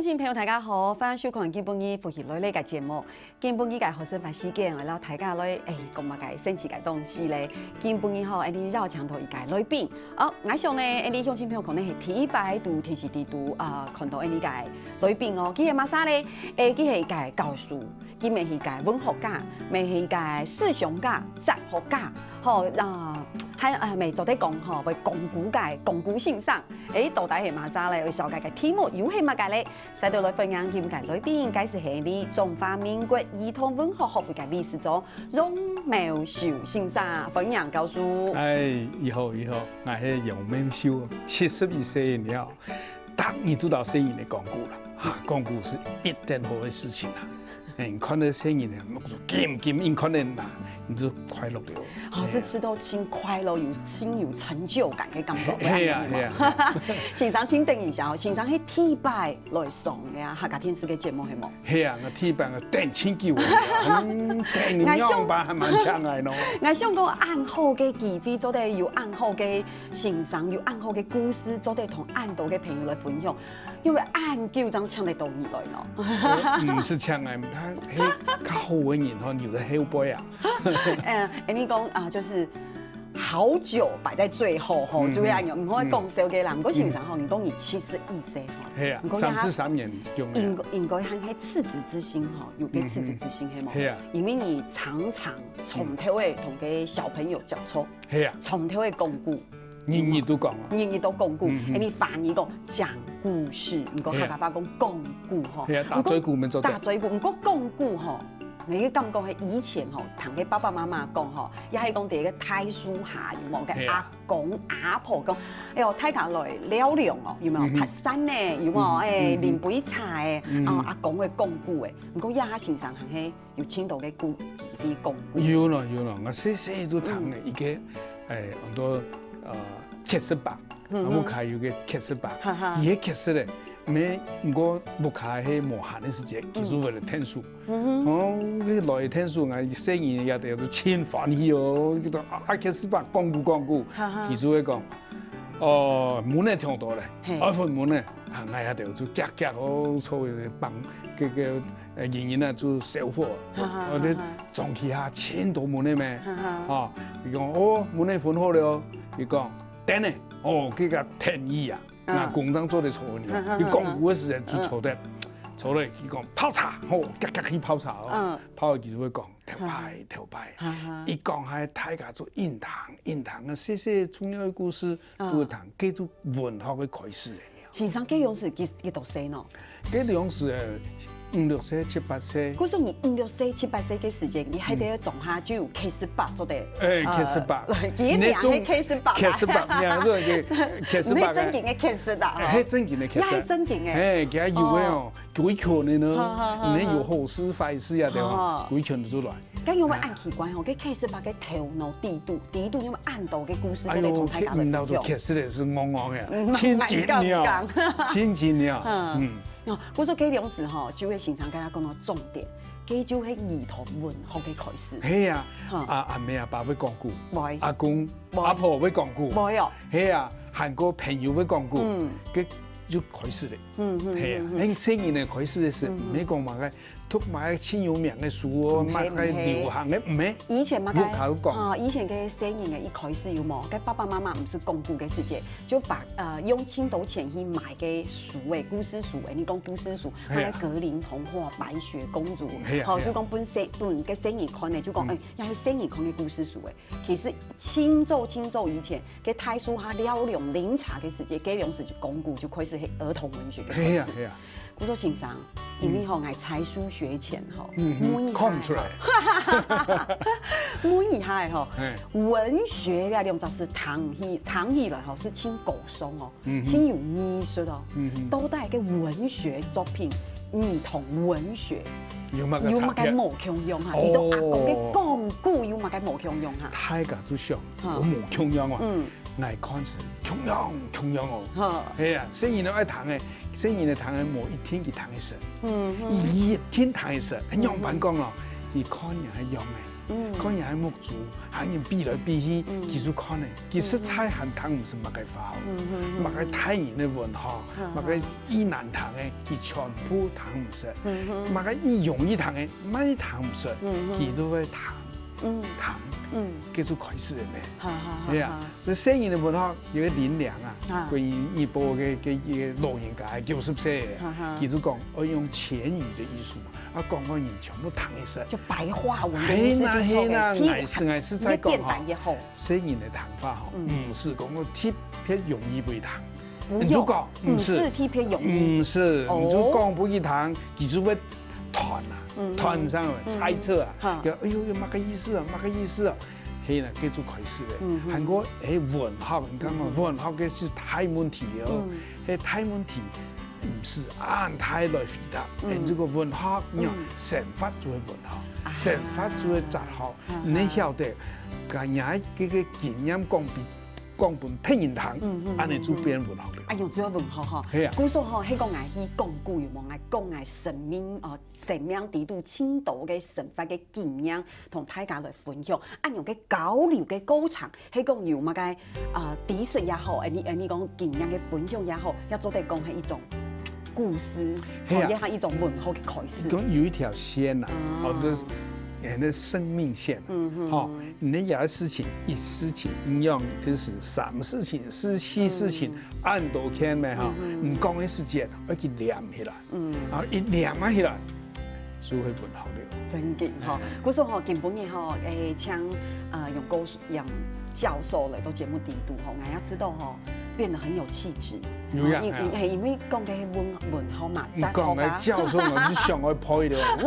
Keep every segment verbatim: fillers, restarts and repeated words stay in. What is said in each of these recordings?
觀眾朋友，大家好，歡迎收看今晡日福氣來了个節目。今晡日个好生活時間，𠊎摎大家來，誒，講麼个神奇个東西咧？今晡日吼，𠊎俚邀請到一个來賓。哦，𠊎想呢，𠊎俚鄉親朋友可能係第一擺在電視裡肚啊，看到𠊎俚个來賓哦，佢係麼儕咧？誒，佢係一个教授，佢乜係一个文學家，乜係一个思想家、哲學家，吼，啊，還啊，乜做得講吼，會講古个講古先生。 誒，到底係麼儕咧？𠊎紹介个題目又係麼个咧？再度來歡迎今晡日个來賓，佢就係𠊎俚中華民國兒童文學學會个理事長楊茂壽先生，歡迎教授。哎，你好，你好，𠊎係楊茂壽，七十一歲了，逐日都摎細人仔講古啦，啊，講古係一等好个事情啦。 哎，你看到細人仔，金金，你看到啦，你就快樂了。哦，係吃到盡快樂，有盡有成就感个感覺。係啊，係啊。先生，請等一下哦，先生係第一擺來上个啊，客家電視个節目係無？係啊，𠊎第一擺，𠊎等盡久了，嗯，等你兩擺還蠻強个咯。𠊎想講恁好个機會，做得有恁好个先生，有恁好个故事，做得同恁多个朋友來分享。 因為恁久正請得到你來咯。毋係請𠊎，佢較好个人吼，有个後輩啊。呃，你講啊，就是好酒擺在最後吼，就係恁樣，毋好講笑个啦。毋過先生吼，你講你七十一歲吼，係啊，三十三年中年。應該應該還係赤子之心吼，有个赤子之心係無？係啊。因為你常常從頭个同个小朋友接觸，係啊，從頭个講古。 日日都講啊。日日都講古，嗯嗯。𠊎俚華語講講故事，毋過客家話講講古吼。係啊，打嘴鼓，毋係做得。打嘴鼓，毋過講古吼，𠊎个感覺係以前吼，聽个爸爸媽媽講吼，也係講在个大樹下，有無？个阿公阿婆講，哎喲，大家來尞涼哦，有無？爬山呢，有無？哎，啉杯茶誒，哦，阿公會講古誒，毋過這下先生還係 有盡多个古，古，古。有咯，有咯，𠊎細細都聽个一个，誒，很多，呃，乞食伯，屋下有个乞食伯，佢个乞食咧，每，毋過屋下係無閒个時節，佢就會來𢯭手。哦，佢來𢯭手，𠊎細人也得盡歡喜哦，佢講啊，乞食伯講古講古，佢就會講，哦，蚊仔忒多咧，愛分蚊仔，啊，𠊎也得就遽遽哦，做幫，个个 呃，人人啊，就燒火，哈哈，哦，這哈哈。種起下盡多蚊仔咩？哈哈。哦，佢講，哦，蚊仔分好了哦。佢講，等咧，哦，這个天意啊，嗯。阿公正做得坐呢。哈哈哈哈。佢講古个時節就坐得，嗯。坐咧，佢講泡茶，吼，遽遽去泡茶哦。嗯。泡了佢就會講，頭擺，哈哈。頭擺。哈哈。佢講下大家就應聽，應聽啊，細細重要个故事，嗯。都會聽，這就文學个開始咧。 先生，該央時幾，幾多歲呢？該央時，呃，五六歲、七八歲。故所你五六歲、七八歲个時節，你還在莊下就有乞食伯做得，誒，呃，乞食伯。佢个名係乞食伯啦。乞食伯，名做个乞食伯个。毋係正經个乞食啦，吼。誒，係正經个乞食。也係正經个。誒，佢還有个哦，哦。規群个呢，好好好，你有好事壞事啊，對吧？好。規群就出來。 該有無恁奇怪吼？該乞食伯个頭腦底肚，底肚有無恁多个故事，哎喲，做得同大家來分享？毋知道，其實也是戇戇个，嗯，盡緊了，蠻剛剛。盡緊了，嗯。嗯。哦，故所該央時吼，就係先生剛剛講到重點，該就係兒童文學个開始。係啊，哈。啊，阿姆阿爸會講古，會。阿公，會。阿婆會講古，會哦。係啊，還過朋友會講古，嗯。該就開始咧。嗯，嗯，係啊，嗯，嗯。恁細人仔開始个時，嗯，嗯。毋係講麼个 讀麼个盡有名个書哦，嗯，麼个流行个，毋係。以前嘛，屋下有講。啊，以前个細人仔一開始有無？該爸爸媽媽毋係講古个時節，就花，呃，用盡多錢去買个書誒，故事書誒，你講故事書，係啊。買个格林童話、白雪公主，係啊，吼，係啊。就講分細，分个細人看誒，就講，嗯。哎，也係細人看个故事書誒。其實盡早盡早以前，該大樹下尞涼啉茶个時節，該央時就講古就開始係兒童文學个開始。係啊，係啊。 故所先生，因為吼，嗯。𠊎在書學前吼，嗯哼，每一下吼，看毋出來。每一下吼，嘿。文學這兩隻字聽起，聽起來吼，係盡高尚哦，嗯哼。盡有藝術哦。嗯哼。到底个文學作品，兒童文學，有麼个差別？有麼个無共樣哈？哦。你同阿公个講古有麼个無共樣哈？大家就想，哈。有無共樣啊？嗯。 𠊎看係共樣，共樣哦。哈。係啊，細人仔愛聽个，細人仔聽个無一定佢聽得識。嗯，嗯。佢一定聽得識，仰般講咯？嗯。佢看人係仰个，看人个目珠，還人比來比去，佢就看呢，佢實在還聽毋識麼个話，麼个大人个文學，麼个異難聽个，佢全部聽毋識，麼个異容易聽个，乜聽毋識，佢就會聽，聽，該就開始了呢。係啊，所以細人个文學有个林良啊，歸日報个个个老人家九十歲，佢就講愛用淺語个藝術嘛。 啊，講个人全部聽會識。就白話文个意思，係啦，就係个，係啦，𠊎係，𠊎係在講吼，越簡單越好。細人个聽法吼，毋係講个特別容易會聽。毋用，你就講，毋係，毋係特別容易。毋係，你就講分佢聽，佢就會斷啊，斷上來，猜測啊，就，哎喲，有麼个意思啊，麼个意思啊？係啦，該就開始了。還過，哎，文學，你看嘛，文學个係大問題哦，係大問題。 毋係恁大來回答，嗯，這个文學，你看，嗯，生活就係文學，啊，生活就係哲學。啊，你曉得，將你个个經驗講分，講分別人聽，嗯，嗯，恁樣就變文學了。哎喲，做文學吼，係啊。故所吼，係講𠊎去講古有無？𠊎講𠊎生命哦，生命裡肚盡多个生活个經驗，同大家來分享。恁樣个交流个過程， 係講有麼个，呃，知識也好，恁呢，恁呢講經驗个分享也好，也做得講係一種故事，係啊，吼，也係一種文學个開始。講有一條線啊，哦，哦，就是，哎，那生命線啊，嗯哼，吼，你有事情，一事情，一樣，就是三事情、四，四事情，嗯，恁多件咩，吼，嗯哼，你講个時間，愛去連起來。 嗯，啊，一連啊起來，就會文學了。真个吼，哎，故所吼，今晡日吼，誒，請，呃，楊教授，楊教授來到節目裡肚吼，𠊎也知道吼，變得很有氣質。有呀，吼，因，哎呀，因，嘿，因為講个文，文學嘛，你講个哲學啊。教授，𠊎就想愛配了。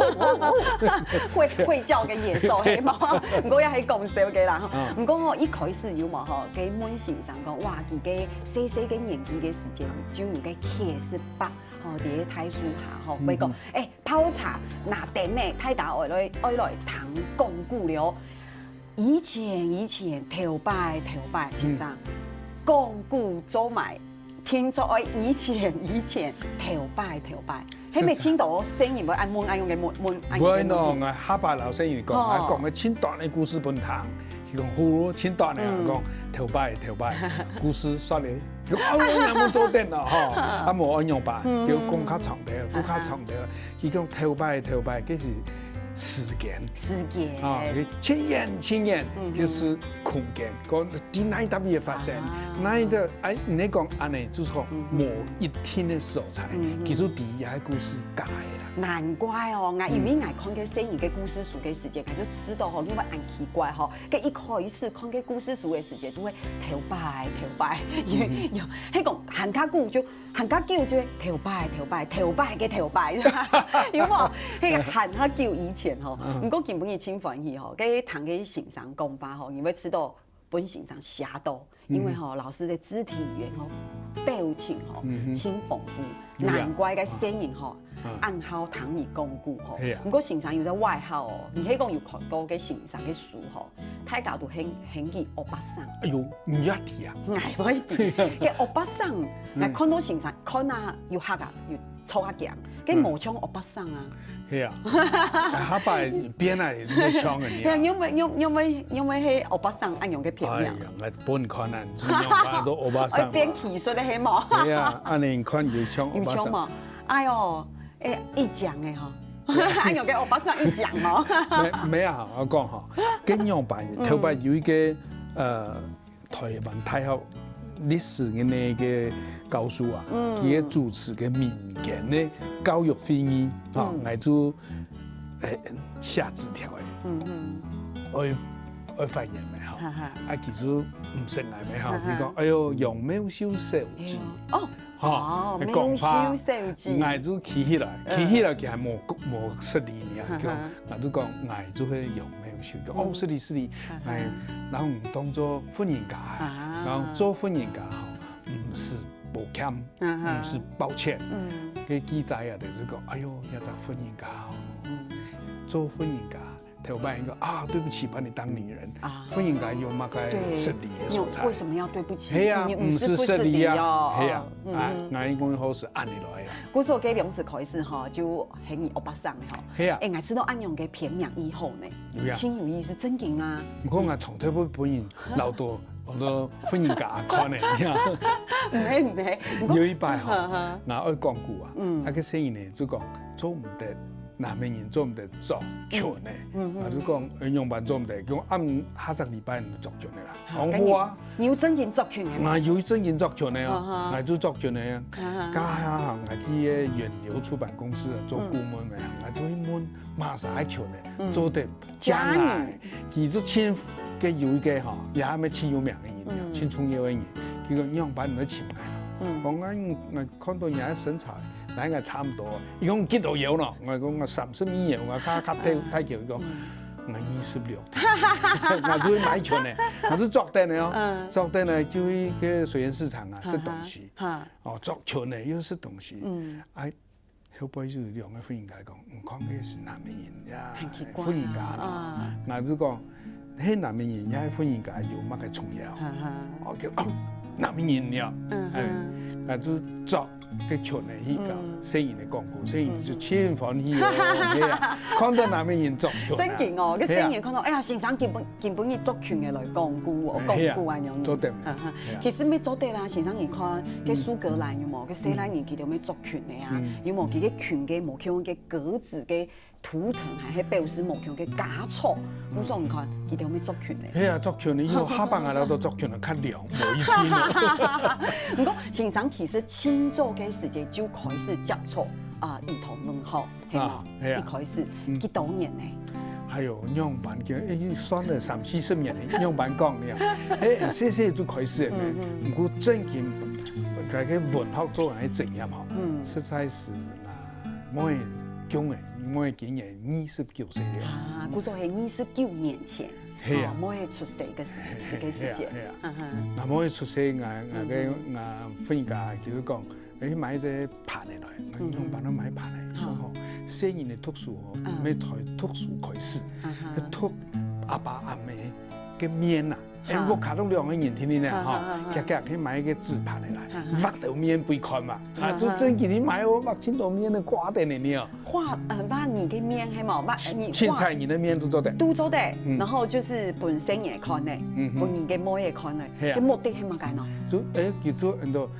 會，會叫个野獸係無？毋過也係講笑个啦吼。嗯。毋過吼，一開始有無吼，該問先生講，哇，佢个細細个年紀个時間，就有个啟示吧。 吼，佇个大樹下吼，嗯，會講，嗯，誒，泡茶拿等咧，大家愛來，愛來聽講古了哦。以前，以前，頭擺，頭擺，先生，嗯，講古做麼个，定著愛以前，以前，頭擺，頭擺。係毋係盡多細人會恁問，恁樣个問，問，恁樣个問題？會喏，𠊎下擺摎細人講，吼，𠊎講个盡短个故事分聽。 佢講好，盡短个啊，嗯，講頭擺，頭擺，故事煞了。佢講，啊，𠊎也無做得了吼，啊，無恁樣吧，嗯，就講較長點，講較長點。佢講頭擺，頭擺，該係時間。時間。啊，佢前緣，前緣，嗯哼，就係空間，講在哪一搭位發生，啊，哪一个，哎，你講恁樣，就係講，嗯哼，無一定个所在，嗯哼，其實第一个故事改啦。難怪哦，𠊎因為，嗯，𠊎看个細人个故事書个時間，𠊎就知道吼，你會恁奇怪吼。 該一開始看該故事書个時節，都會頭擺，頭擺，嗯哼，有，有，係講還較久就，還較久就會頭擺，頭擺，頭擺个頭擺，有無？係還較久以前吼，嗯，毋過今晡日盡歡喜吼，該聽該先生講話吼，你會知道分先生嚇到，因為吼，嗯，老師个肢體語言吼，表情吼，嗯哼，盡豐富。 有啊。難怪該細人吼，啊，恁好聽你講古吼。係啊。毋過先生有隻外號哦，你係講有看過該先生个書吼，大家都喊，喊佢歐巴桑。哎喲，你也知啊？𠊎會知，該歐巴桑，𠊎看到先生，看啊，又嚇啊，又著啊驚，該無像歐巴桑啊。 係啊，下擺變啊，你就像人家。係啊，因為，因，因為，因為係歐巴桑恁樣个片面。哎呀，𠊎分你看啊，你就像扮做歐巴桑嘛。愛變技術个係無？係啊，恁樣你看有像歐巴桑。有像無？哎喲，誒，一講个吼，恁樣个歐巴桑一講無？無，無啊，𠊎講吼，該仰般，頭擺有一個，呃， 臺灣大學歷史个該個教授啊，嗯，佢个主持个民間个教育會議，吼，嗯，𠊎就，誒，寫紙條誒，嗯嗯，愛，愛發言个吼，哈哈，啊，其實毋識𠊎个吼，哈哈，佢講，哎喲，楊妙秀小姐，哎喲，哦，吼，哦，講話，妙秀小姐，𠊎就企起來，嗯，企起來，佢還無，無失禮呢，哈哈，佢講，𠊎就講，𠊎就係楊妙秀，講，哦，嗯，失禮，失禮，哈哈，哎，然後你當做 婦人家，啊，然後做婦人家吼，毋係抱歉，啊哈，毋係抱歉。嗯，該記者啊，就係講，哎喲，這隻婦人家吼，嗯，做婦人家頭擺應該啊，對不起，把你當女人，啊。不應該有麼个對，失禮个所在。你為什麼要對不起？係啊，你毋係不失禮哦。毋係失禮啊，係啊，嗯，啊，嗯。𠊎應該好勢恁樣來啊。故所該量時開始吼，就喊你歐巴桑个吼。係啊。欸，𠊎知道恁樣个片名以後呢，有呀。真有意思，正經啊。毋過𠊎從頭到尾分人老多 好多婦人家看个，你知道。毋係，毋係，毋過有一擺吼，哈哈。𠊎愛講古啊，嗯。啊，該細人呢，就講，做毋得，男个人做毋得著裙呢。嗯，嗯，嗯。啊，就講，呃，仰般做毋得，講，啊，下隻禮拜你著裙个啦。好，講好啊。該你，你有正經著裙个嗎？啊，有正經著裙个啊，哈哈。啊，就著裙个啊。哈哈。該下，𠊎去該遠流出版公司做顧問个，嗯。𠊎就去問麼儕个裙呢，嗯。做得 佳女。佳女，佢就盡个有一個吼，也還蠻盡有名个人，嗯。盡重要个人。佢講：「仰般毋會尋𠊎咯？」嗯。講：「𠊎，𠊎看到你个身材，𠊎應該差毋多。」佢講：「幾多有咯？」𠊎講：「𠊎三十二有，𠊎較，較大，嗯。大條。」佢講：嗯。「𠊎二十六條。」𠊎就去買裙呢，𠊎就著等呢哦，嗯。著等呢就去該水源市場啊，食東西。哈哈，哈。哦，著裙呢又食東西。嗯。哎， 後背就有兩個婦人家講：「你看該係男个人呀，還奇怪啊。」婦人家咯。啊。𠊎就講：「該男个人也係婦人家有麼个重要？」哈哈。哦，叫：「哦，男个人了。」嗯，哎，嗯。𠊎就著該裙呢去搞，嗯。細人个廣告，細人就盡歡喜哦，嗯。對啊，看到男个人著裙啊。正經哦，該細人看到，對啊。哎呀，先生今晡 今晡日著裙个來講古哦，講古恁樣。係啊，做得。嗯，嗯。係啊。其實乜做得啦，先生你看，該蘇格蘭有無？該細人佢兜乜著裙个啊，嗯。有無？佢个裙个無共个格子个圖騰，還係表示無共个家族。故所你看，佢兜乜著裙个。係啊，著裙个，以後下擺𠊎兜都著裙个，較涼，無一定了。毋過先生其實盡早个時節就開始接觸啊，兒童文學。 係無？啊，係啊。一開始，嗯。幾多年呢？哎喲，仰般講，已經算了三四十年了，仰般講了。哎，細細就開始了呢。嗯，嗯。毋過正經，該个文學做人个職業吼，嗯。實在係啊，妹降个，妹今年二十九歲了。啊，故所係二十九年前，係啊。哦，妹出世个時，係，時个時節。係啊，係啊。嗯哼。該妹出世，𠊎，𠊎个，嗯哼。𠊎分家，就是講， 哎，買一隻盤仔來，嗯。用盤仔買盤仔，好。吼，細人个讀書吼，嗯。愛對讀書開始，嗯哼。愛讀阿爸阿姆个面啊，好。哎，屋下都兩個人天天呢，好，吼，好，好，好。遽遽去買一個紙盤仔來，好，好。畫條面分佢看嘛，啊，好，好。就正經你買哦，畫盡多面个掛等你呢哦。畫，呃，畫你个面，係無？畫，你畫。凊彩人个面都做得。都做得，嗯。然後就是分細人看个，嗯哼。分你个妹仔看个，係啊。个目的係麼个呢？就，哎，叫做很多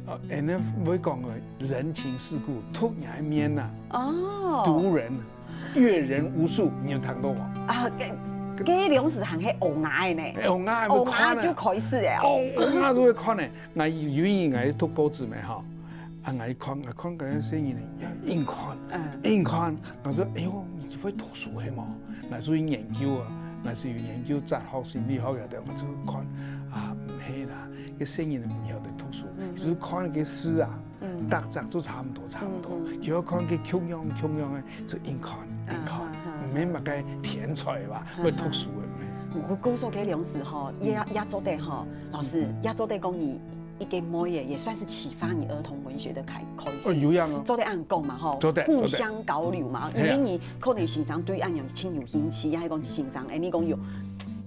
呃，恁呢會講个人情世故，讀人个面啊，哦。讀人，閱人無數，你有聽過無？啊，該，該量時還係學𠊎个呢。學𠊎个會看啊。學𠊎就開始了。哦，學𠊎就會看呢。𠊎有，有一日𠊎讀報紙咩吼，啊，𠊎看，𠊎看該細人呢，硬看，嗯。硬看，𠊎說：「哎喲，你會讀書係無？」𠊎就去研究啊，𠊎係有研究哲學、心理學个，𠊎就看，啊，毋係啦。 个細人毋曉得讀書，嗯。就係看个字啊，嗯。逐隻就差毋多，差毋多。嗯，嗯。就愛看个共樣，共樣个，就硬看，硬看，啊，哈，哈。毋係麼个天才吧，啊，哈。會讀書个，毋係。毋過故所該量時吼，也，嗯。也做得吼，老師，嗯。也做得講你一個妹仔，也算是啟發你兒童文學的開，開始。哦，有影啊。做得恁講嘛，吼，做得，互相交流嘛，做得。因為你可能先生對恁樣盡有興趣，也係講先生，哎，你講有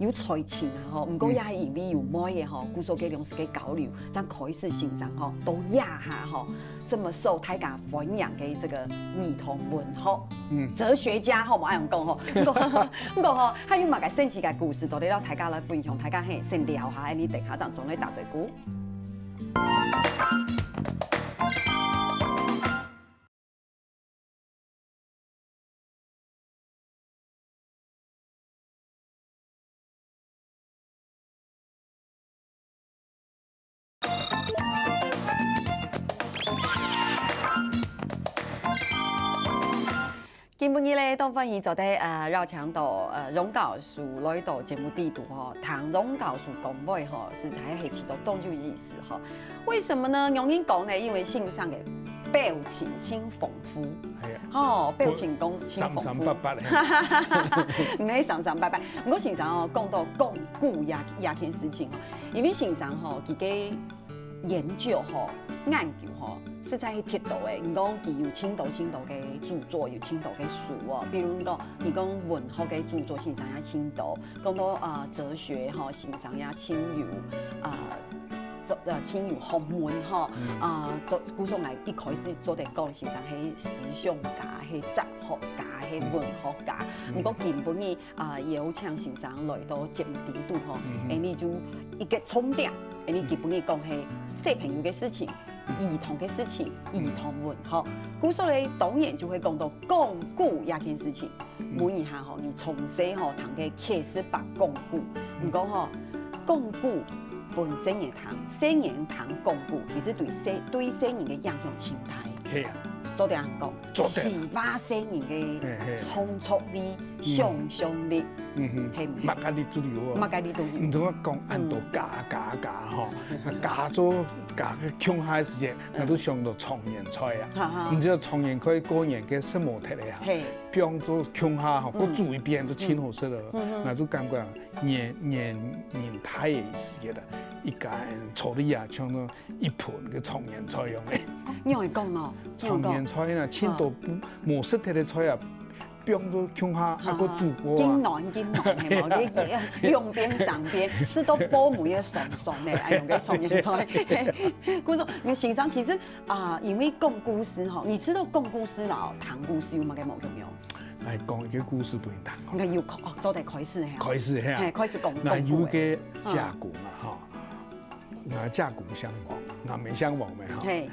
有才情啊吼，毋過也係因為有妹仔吼，嗯。故所該量時个交流，正開始先生吼，到這下吼，這麼受大家歡迎个這個兒童文學，嗯。哲學家吼，𠊎恁樣講吼。毋過，毋過吼，還有麼个神奇个故事，做得摎大家來分享，大家嘿，先尞下，恁呢等下正轉來打嘴鼓。 今晡日呢，當歡喜做得，呃，邀請到，呃，榮教授來到節目裡肚吼，聽榮教授講話吼，實在係試著當有意思吼。為什麼呢？仰般講呢？因為先生个表情盡豐富。係啊。吼，表情講盡豐富。三三八八个。毋係三三八八。毋過先生哦，講到講古這，這件事情哦，因為先生吼，佢个研究吼，研究吼，實在係忒多个。你講佢有盡多盡多个著作，有盡多个書哦。比如講，你講文學个著作，先生也盡多；講到啊哲學吼，先生也盡有啊，做呃盡有學問吼。啊，做故所𠊎一開始做得講，先生係思想家，係哲學家，係文學家。毋過今晡日 啊，邀請先生來到節目裡肚吼，嗯。𠊎俚就一個重點，𠊎俚基本上講係小朋友个事情、兒童个事情、兒童文吼。故所咧，當然就會講到講古這件事情。問一下吼，你從細吼聽个啟示白講古，毋過吼，講古分細人聽，細人聽講古，其實對細對細人个影響盡大。係啊。做得恁講，做得。啟發細人个創作力、 想像力，嗯哼，係毋係？麼个你都有啊。麼个你都有。毋通講恁多家家家吼，家做家个共下个時節，𠊎都想到狀元菜啊。毋知狀元菜過年个食無忒个啊，係。放做共下吼，過煮一遍就盡好食了。𠊎就感覺年年年大个時節啦，一家人坐在啊，像到一盤个狀元菜樣个。仰會講哦？仰會講？狀元菜呢，盡多無食忒个菜啊， 放到共下，啊，過煮過啊。緊軟緊軟，係無？佢兩邊三邊，食到肚門也酸酸个，哎喲，該狀元菜。嘿，故所，你先生其實啊，因為講故事吼，你知道講故事摎聽故事有麼个無共樣？來講一個故事分你聽。應該有開，哦，做得開始係啊。開始係啊。嘿，開始講，講故个。𠊎有個姐公啊，吼，𠊎姐公姓王，𠊎毋係姓王个吼。嘿。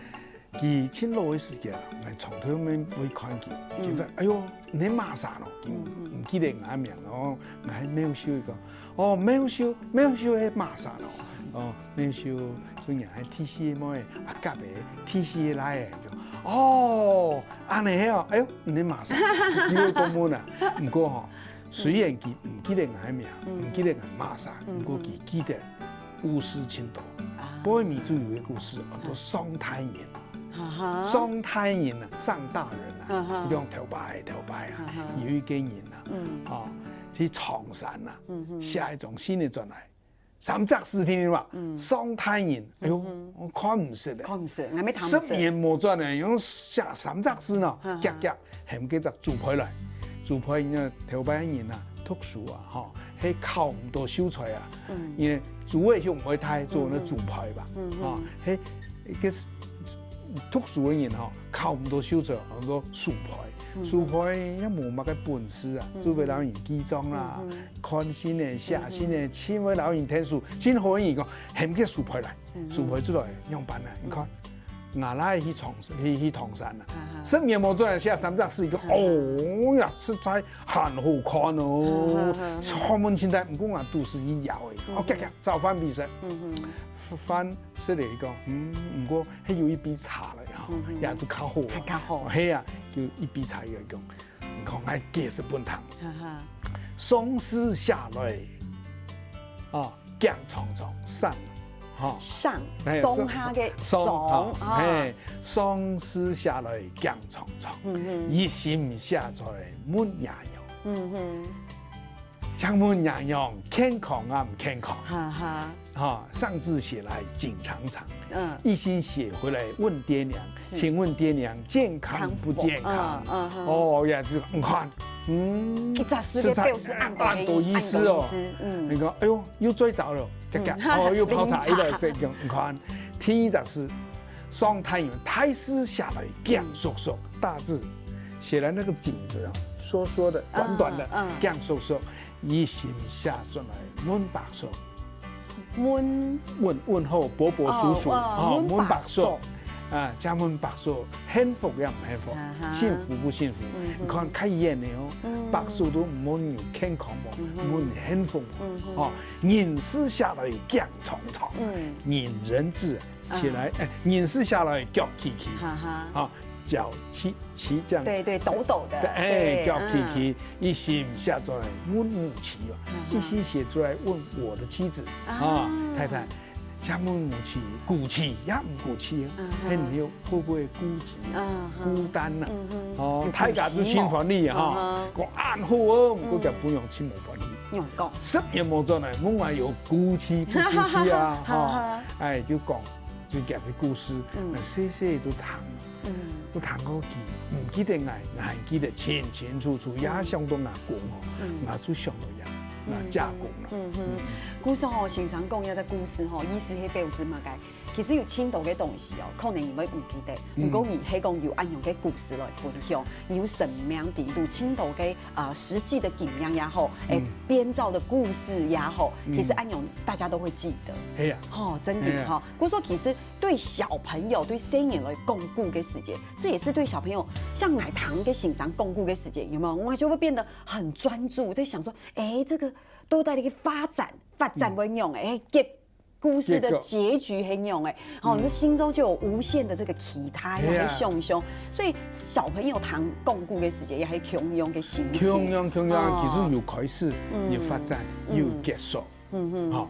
佢盡老个時節，𠊎從頭尾會看佢。佢就，哎喲，你係麼儕咯？佢毋記得𠊎名咯，𠊎係妙秀。佢講，哦，妙秀，妙秀係麼儕咯？哦，妙秀，做人係第四个妹，阿甲个第四个倈仔。哦，恁呢係哦，哎喲，你係麼儕？佢會講問啊。毋過吼，雖然佢毋記得𠊎名，毋記得𠊎麼儕，毋過佢記得 故事盡多。啊。背尾就有一個故事，安到上大人。哈哈。上大人啊，上大人啊，哈哈。你講頭擺，頭擺啊，哈哈。有一個人啊，嗯。哦，去長山啊，嗯哼。寫一張信仔轉來，三隻字聽著無？嗯。上大人，哎喲，嗯哼。𠊎看毋識咧。看毋識，𠊎乜聽毋識。十年無轉咧，用寫三隻字呢，哈哈。遽遽 喊該隻祖輩來。祖輩呢，頭擺人啊，讀書啊，吼，係考毋到秀才啊。嗯。因為祖个兄毋會大，做該祖輩吧。嗯哼。吼，係，該讀書个人吼，考毋到秀才，安到祖輩。嗯哼。祖輩也無麼个本事啊，嗯哼。就會摎人記帳啦，嗯哼。看信仔、寫信仔，嗯哼。盡會摎人𢯭手，盡好个人講，喊該祖輩來。 嗯哼。祖輩出來仰般呢？你看，𠊎倈仔去長，去，去長山啊，哈哈。十年無轉來寫三隻字，佢講，哈哈。哦呀，實在還好看哦，哈哈哈哈。學問盡大，毋過𠊎都係一樣个。嗯哼。哦，遽遽，找飯分佢食。嗯哼。飯食了，佢講，嗯，毋過還有一杯茶了哈，嗯哼。也就較好啊。較，較好。係啊，就一杯茶，佢講，你看，𠊎解釋分你聽。哈哈。上字寫來，啊， 頸長長，上，吼。上，哎，上下个上，上，吼，啊。嘿，上字寫來頸長長，嗯哼。一心寫出來問爺娘。嗯哼。請問爺娘健康啊毋健康？哈哈。吼，上字寫來頸長長，嗯。一心寫回來問爹娘，是。請問爹娘健康不健康？嗯，嗯，嗯。哦，也是，你看， 嗯，一隻字个表示恁多个，恁多意思哦。恁多意思，嗯。你講，哎喲，又醉著了，遽遽，嗯，哦，又泡茶，你啉茶。一來說，你看，第一隻字，上大人，大字寫來，頸縮縮，大字寫來那個頸子哦，縮縮的，短短的，嗯，嗯。頸縮縮，一心寫出來，問伯叔。 問，問，問候伯伯叔叔，哦，哦，問伯叔。問伯叔。啊，請問伯叔，幸福也毋幸福？啊哈。幸福不幸福？嗯哼。你看，較遠个哦，嗯。伯叔都毋問你健康無，嗯哼。問你幸福無？嗯哼。哦，人字寫來頸長長，嗯。人，人字寫來，啊。哎，人字寫來腳企企。哈哈。啊，腳企 企這樣。對，對，抖抖的。對，哎，對，腳企企，嗯。一心寫出來問母親哦，嗯哼。一心寫出來問我的妻子，啊。啊，太太，請問母親，孤栖也毋孤栖啊，嗯哼。還有會不會孤寂啊，嗯哼。孤單啊？嗯哼。哦，有孤栖哦。大家都盡歡喜啊，哈。嗯哼。講恁好哦，嗯。毋過佢本人盡無歡喜。仰講？十年無轉來，問𠊎有孤栖不孤栖啊，哈哈。哈。哎，就講就講个故事，嗯。𠊎細細都聽，嗯。都聽過佢，毋記得𠊎，𠊎還記得清清楚楚，也想到阿公哦，嗯。𠊎就想到也，𠊎姐公啦。嗯哼。故所吼，先生講這個故事吼，意思係表示麼个？其實有盡多个東西哦，可能你會毋記得，嗯。毋過你係講有恁樣个故事來分享，你有生命底肚盡多个 啊，實際的經驗也好，誒，嗯。編造的故事也好，嗯。其實恁樣大家都會記得。係啊。吼，真的吼。係啊。故所其實對小朋友、對細人來講古个時節，這也是對小朋友，像𠊎聽个先生講古个時節，有沒有？我就會變得很專注，在想說，誒，這個到底个發展，發展會仰，嗯。誒，結 故事的結局係仰仔，吼，嗯。你的心中就有無限的這個期待呀，係啊。還有想像。所以小朋友聽講古个時節，也係共樣个心情。共樣，共樣，哦。其實有開始，嗯。有發展，嗯。有結束，嗯哼。吼，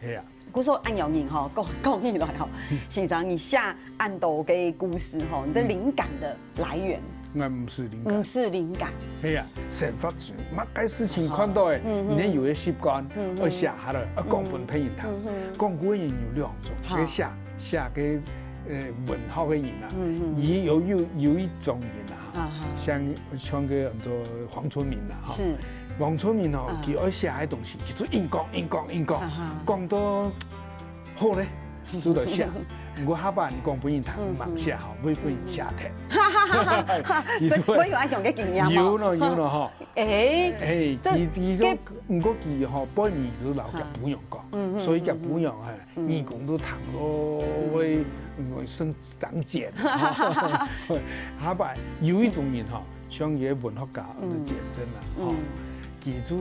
係啊。故所恁樣人吼，講，講起來吼，先生，你寫恁多个故事吼，你的靈感的 來源。𠊎毋使靈感。毋使靈感。係啊，生活中麼个事情看到个，嗯，嗯。你有个習慣，嗯，嗯。愛寫下來，愛講分別人聽。嗯，嗯。講古个人有兩種，好。該寫，寫个，呃，文學个人啊，嗯，嗯。佢有，有，有一種人啊，啊哈。像，像个安到黃春明啊，吼。是。黃春明哦，啊。佢愛寫个東西，佢就硬講，硬講，硬講，啊哈。講到 好咧，做得寫。毋過下擺講分人聽，嗯，毋寫吼，會分人寫忒。嗯。所以我有恁樣个經驗哦。有咯，有咯吼。誒，誒，這，其，其實，該毋過佢吼，背尾就摎厥餔娘講，嗯，嗯，所以厥餔娘，嗯，嗯。嘿，耳公都聽咯，嗯。會，會生長繭。下擺有一種人吼， 像一個文學家，嗯。就簡真啊，吼。嗯。佢就，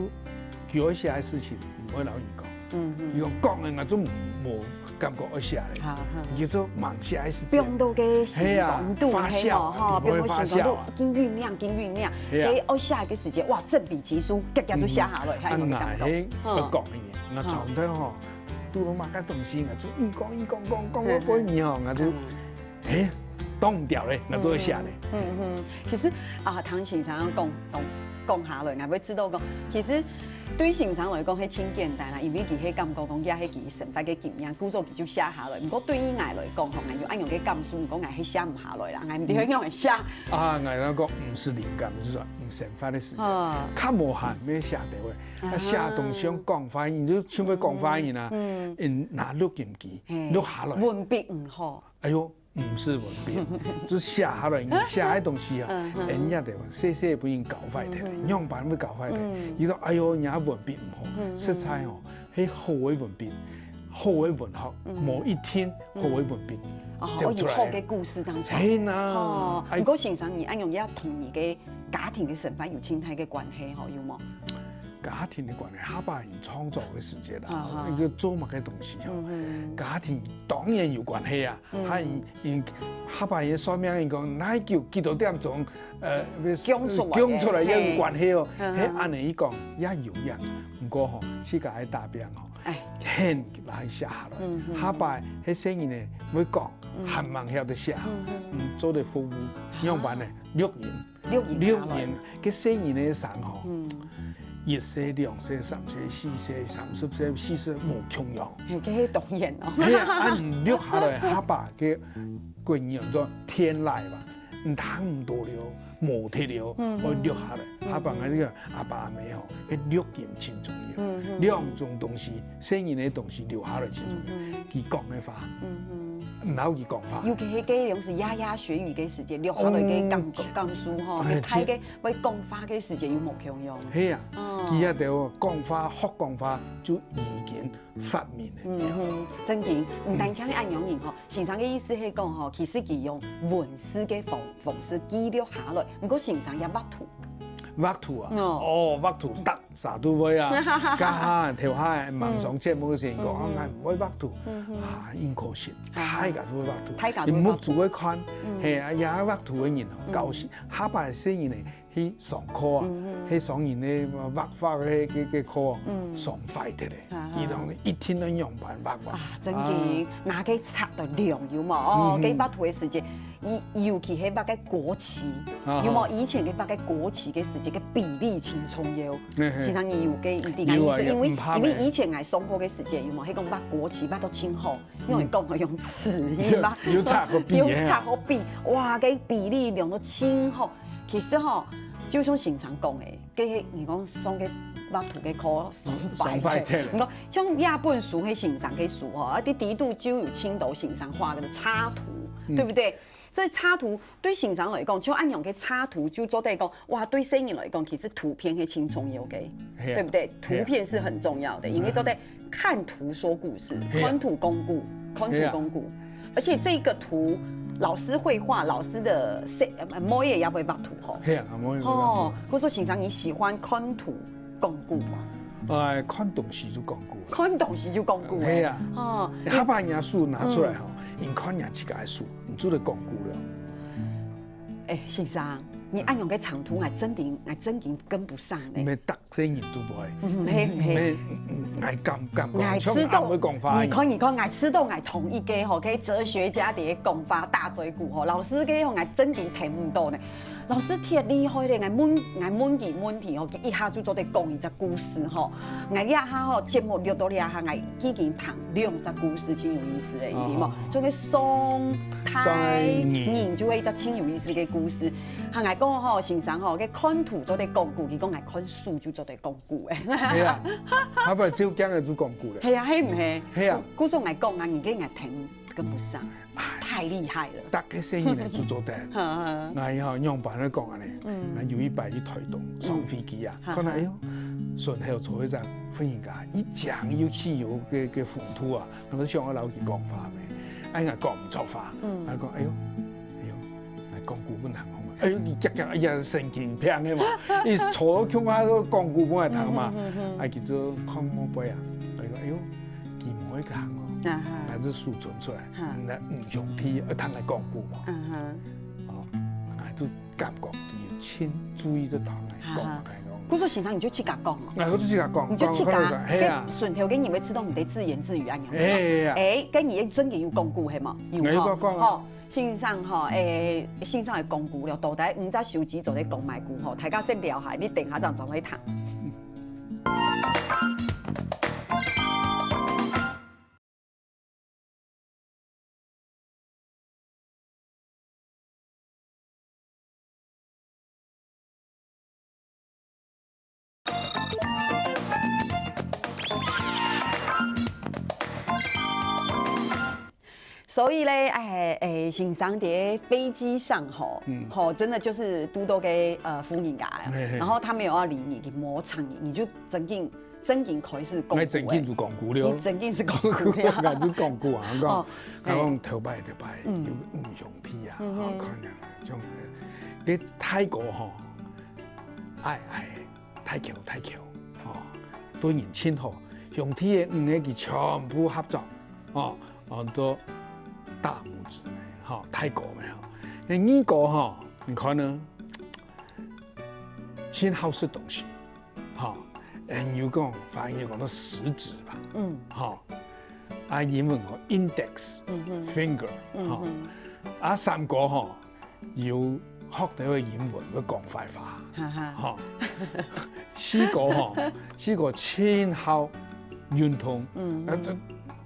佢愛寫个事情，毋會摎人講。嗯，嗯。佢講，講个，𠊎就無感覺愛寫咧。好，好。佢就吂寫个時節。放到个心肝肚，係啊，係無？發酵，吼，放到心肝肚，一定會發酵。緊醞釀，緊醞釀。係啊。該愛寫个時節，哇，振筆疾書，遽遽就寫下來，嗯。還有感覺。啊，𠊎係愛講个，嗯。𠊎常常吼，拄到麼个東西，𠊎就硬講，硬講，講，講到尾吼，𠊎就 嗯。誒，擋毋牢咧，𠊎做得寫咧。嗯，嗯，嗯。其實，啊，聽先生講，講，講下來，𠊎會知道講，其實對先生來講，係盡簡單啦，因為佢係感覺講，也係佢生活个經驗，故所佢就寫下來。毋過對於𠊎來講，吼，𠊎有恁樣个感受，毋過𠊎係寫毋下來啦，𠊎毋知愛仰般寫。啊，𠊎來講，毋使靈感，就係你生活个時間，啊。較無閒，愛寫个話，啊，寫東西用講話，你就像會講話一樣啊，嗯。嗯，拿錄音機，嘿，錄下來。文筆毋好。 哎喲，毋使文筆，就寫下來，你寫个東西啊，嗯哼。人家就細細分人搞壞忒咧，嗯哼。仰般會搞壞忒？嗯。佢講，哎喲，人家文筆毋好，嗯哼。實在哦，係好个文筆，好个文學，嗯。無一定好个文筆，哦，走出來。哦，有好个故事當中。係吶。哦，哎。毋過先生，你恁樣也同你个家庭个生活有盡大个關係吼，有無？ 家庭个關係，下擺人創作个時節啦，啊哈。一個做麼个東西吼，嗯哼。家庭當然有關係啊。嗯。還有，下擺人算命人講，哪久幾多點鐘，呃，要降出來，降出來也有關係哦。嘿。嗯哼。係恁樣一講，也有影。毋過吼，自家个打拼吼，哎。現來寫下來，嗯哼。下擺係細人仔會講，嗯。還吂曉得寫，嗯哼。嗯，做得服務，啊。仰般呢？錄音。 錄音下來。錄音，該細人个聲吼，嗯。一歲、兩歲、三歲、四歲、三十歲、四十，無共樣。嘿，該係當然哦。係啊，啊，你錄下來，下擺个觀念做天籟吧，你聽毋到了，無忒了，嗯，愛錄下來。嗯。下擺𠊎這個阿爸阿姆吼，該錄音盡重要。嗯，嗯。兩種東西，細人个東西留下來盡重要。嗯，嗯。佢講个話。嗯，嗯。毋好佢講話。尤其係該種係牙牙學語个時節，錄下來个感，嗯。感受吼，哎，該大个 會講話个時節有無共樣？係啊，哦。佢這兜講話、學講話就已經發明了。嗯哼，正經，毋單淨係恁樣人吼，先生个意思係講吼，其實佢用文字个方，方式記錄下來，毋過先生也畫圖。畫圖啊？哦。哦，畫圖，逐儕都會啊。該下頭下，網上節目个時講，嗯哼。啊，𠊎毋會畫圖。嗯哼。啊，真可惜，啊。大家都會畫圖。大家都會畫圖。你目珠會看，嗯。係啊，也畫圖个人哦，嗯。教示 下擺細人仔去上課啊，嗯，嗯。去上人个畫畫个，个，个課，嗯。上壞忒咧。啊。佢講一定愛仰般畫畫。啊，正經，啊。拿个尺來量有無？哦，嗯，嗯。該畫圖个時節，尤，尤其係畫个國旗，啊。有無？以前个畫个國旗个時節，个比例盡重要。嘿，嘿，先生，你有个一定个意思，有啊，有，因為，毋怕咩。因為以前𠊎上課个時節，有無？係講畫國旗畫到盡好，因為講好用尺去畫，有，有尺好比，用尺好比，哇，个比例量到盡好。其實吼，就像先生講个，个你講上个畫圖个課，爽快，爽快个。你講像這本書係先生个書吼，啊，第，第一度就有盡多先生畫个插圖，嗯。對不對？這插圖 對先生來講，像恁樣个插圖就做得講，哇，對細人來講，其實圖片係盡重要个，係啊。對不對？係啊。圖片是很重要的，因為做得看圖說故事，係啊。看圖講古，看圖講古。係啊。而且這個圖，老師繪畫，老師的細，呃，妹仔也會畫圖吼。係啊，妹仔也會畫圖。哦，故所先生，你喜歡看圖講古嗎？哎，看東西就講古。看東西就講古欸。係啊。哦，下把人家書拿出來吼，嗯。你看人家自家个書，你就在講古了。 哎，先生，你恁樣个長度，𠊎真的，𠊎真的跟不上呢。毋係逐個人都會。毋係，毋係。毋係，嗯，嗯，𠊎敢，敢講，𠊎知道，像𠊎會講話。你看，你看，𠊎知道，𠊎同一個吼，个哲學家个講話大嘴鼓吼，老師个吼，𠊎真的聽毋到呢。老師忒厲害咧，𠊎問，𠊎問佢問題吼，佢一下就做得講一隻故事吼。 𠊎這下吼，節目錄到這下，𠊎已經聽兩隻故事，盡有意思个，你知無？哦。像个上大人就係一隻盡有意思个故事。哈，𠊎講吼，先生吼，个看圖做得講古，佢講𠊎看書就做得講古欸。係啊，下擺照鏡仔就講古了。係啊，係毋係？係啊。故，故所𠊎講啊，你个𠊎聽跟不上。 太厲害了。逐個細人仔就做得。哈哈。𠊎吼，仰般來講恁呢？嗯。𠊎有一擺去臺東，上飛機啊，嗯。看到，哈哈。哎喲，脣頭坐一隻婦人家，一張又去有个，个幅圖啊，𠊎都想愛摎佢講話咩，哎，𠊎講毋著話，嗯。𠊎講，哎喲，哎喲，𠊎講古毋難好嘛，哎喲，佢遽遽，哎呀，神經病个嘛，佢坐到共下都講古毋會聽嘛，嗯哼，嗯哼。哎，佢就看我背啊，哎喲，哎喲，佢無愛聽哦，啊哈。拿隻手伸出來。 哈。嗯，該，嗯，兄弟，愛聽𠊎講古無？嗯哼。哦，𠊎就感覺佢有盡注意在聽𠊎講，哈哈。𠊎講。故所先生，你就自家講哦。哎，𠊎就自家講，你就自家，講，講，講，係啊。該脣頭个人會知道你在自言自語恁樣。哎，哎，哎，該你真个有講古係無？有吼。哎，有講，講啊。吼，先生吼，哎，先生个講古了，到底五隻手指做得講麼个古吼？大家先尞下，你等下正轉來聽。 所以咧，哎，哎，先生在飛機上吼，嗯。吼，真的就是堵到个，呃，婦人家啊，嘿，嘿。然後他沒有要理你，你無睬你，你就真緊，真緊開始講古欸。𠊎真緊就講古了。你真緊係講古了。𠊎就講古啊，𠊎講，哦，𠊎講，嘿。頭擺，頭擺，嗯。有个，嗯，兄弟啊，嗯哼。吼，看啊，種，个大哥吼，矮矮，大箍，大箍，吼，對人盡好，兄弟个五個佢全部合作，吼。 哦，做大拇指咩，吼，大哥咩，吼。該二哥吼，你看呢，盡好食東西，吼，嗯，有講，華語有講到食指吧，嗯。吼，啊，英文講index，嗯哼。finger，嗯哼。吼。啊，三哥吼， 有學到个英文會講壞話，哈哈。吼。四哥吼，四哥盡好運動，嗯，啊，這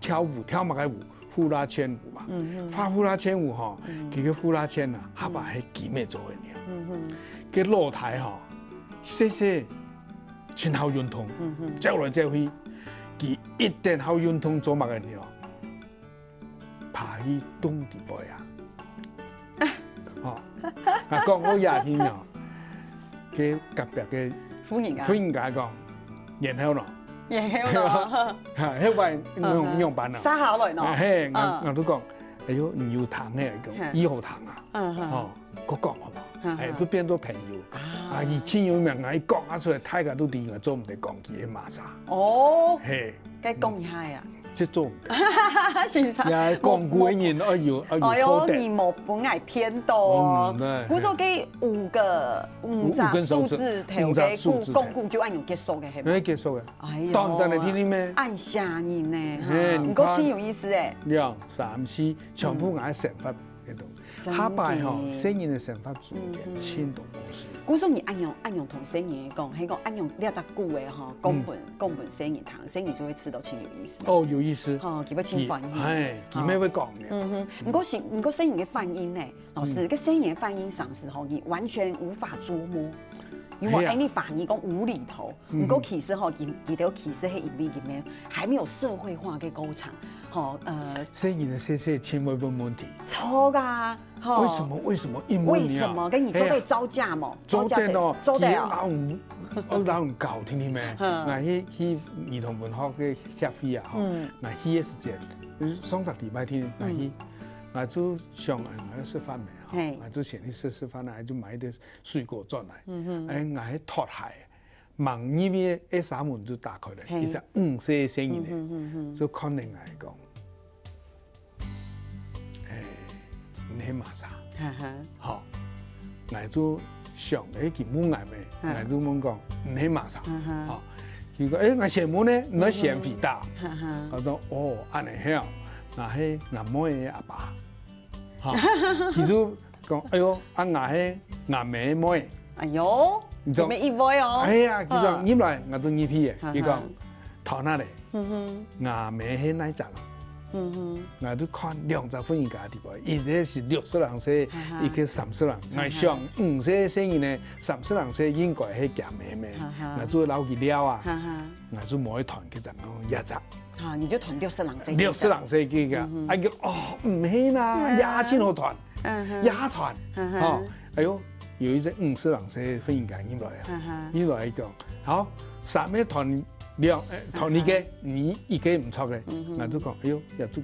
跳舞，跳麼个舞？呼啦圈舞嘛。嗯哼。畫呼啦圈舞吼，嗯。佢个呼啦圈啊，下把係金个做个呢。嗯哼。該老弟吼，細細盡好運動，嗯哼。走來走去，佢一定好運動做麼个呢？ 爬去洞底背啊。吼，啊，講到這去哦，該隔壁个婦人啊。婦人家講，然後咯。然後咯。哈，後擺仰，嗯，仰般咯？撒下來咯。啊，嘿，嗯。𠊎，𠊎都講，哎喲，你有聽嘿，講，嘿。以後聽啊。嗯，嗯。吼， 過講好無？哈哈。哎，都變做朋友。啊。啊，佢盡有名啊，佢講啊出來，大家都知𠊎做毋得講佢个麼儕。哦。嘿。該講一下呀。這做毋得。先生，也講古个人愛有，愛有哎喲，口德。你莫分𠊎騙到哦。嗯，對。故所該五個，五隻手指頭个古，五隻手指頭。講古就恁樣結束个，係無？哎，結束个。哎喲，短短个片段咩？恁嚇人呢，哈。嘿，你看。毋過盡有意思欸。兩、三、四，全部𠊎生活个東西。下擺吼，細人个生活中間，盡多故事。故所你恁樣恁樣同細人講，係講恁樣這隻古仔吼，講分講分細人聽，細人就會知道盡有意思。哦，有意思。吼，佢會盡歡喜。哎，佢乜會講个。嗯哼，毋過是毋過細人个反應呢？老師，个細人个反應上時候，你完全無法捉摸。如果哎，你反應講無厘頭，毋過其實吼，佢佢兜其實係因為佢們還沒有社會化个過程，吼，呃，細人个細細盡會問問題。錯啊，吼。為什麼？為什麼？因為你啊，為什麼？跟你做得招架無？招架得，做得哦，招得哦。佢愛摎人，愛摎人教，聽聽咩？嗯。𠊎去去兒童文學个協會啊，吼，嗯。𠊎去个時節，就是上隻禮拜天，𠊎去，嗯。𠊎就想，哎，𠊎愛食飯未？吼，嘿。𠊎就先去食食飯啊，就買一點水果轉來。嗯哼。哎，𠊎去脫鞋。 吂入去，該紗門就打開了，嘿。一隻五歲个細人仔，嗯哼，嗯哼。就看等𠊎講：「哎，你係麼儕？」哈哈。吼，𠊎就想，哎，佢問𠊎咩，哈。𠊎就問講：「你係麼儕？」哈哈。吼，佢講：「哎，𠊎先問呢，你愛先回答。」嗯哼。哈哈。𠊎講：「哦，恁仔係哦，𠊎係吾妹个阿爸。」 吼，佢就講：「哎喲，啊，𠊎係吾姆个妹。」哎喲，你知道，你們一位哦。哎呀，佢講：「嗯。入來，𠊎就入去个。」哈哈。佢講：「頭那咧，嗯哼。吾姆係哪隻人？」嗯哼。𠊎就看兩隻婦人家个地位，一個係六十零歲，哈哈。一個三十零。哈哈。𠊎想，五歲个細人仔，三十零歲應該係厥姆咩。哈哈。𠊎就摎佢尞啊。哈哈。 𠊎就無愛斷佢隻，這隻。哈，你就斷六十零歲該隻。六十零歲該個，嗯哼。啊，佢，哦，毋係啦，嗯。這下盡好斷，嗯哼。這下斷，嗯哼。吼，哎喲，有一隻五十零歲个婦人家入來啊，嗯哼。入來講：「好，三個斷兩，呃，斷一個，嗯哼。你一個毋著个。」嗯哼。𠊎就講：「哎喲，這就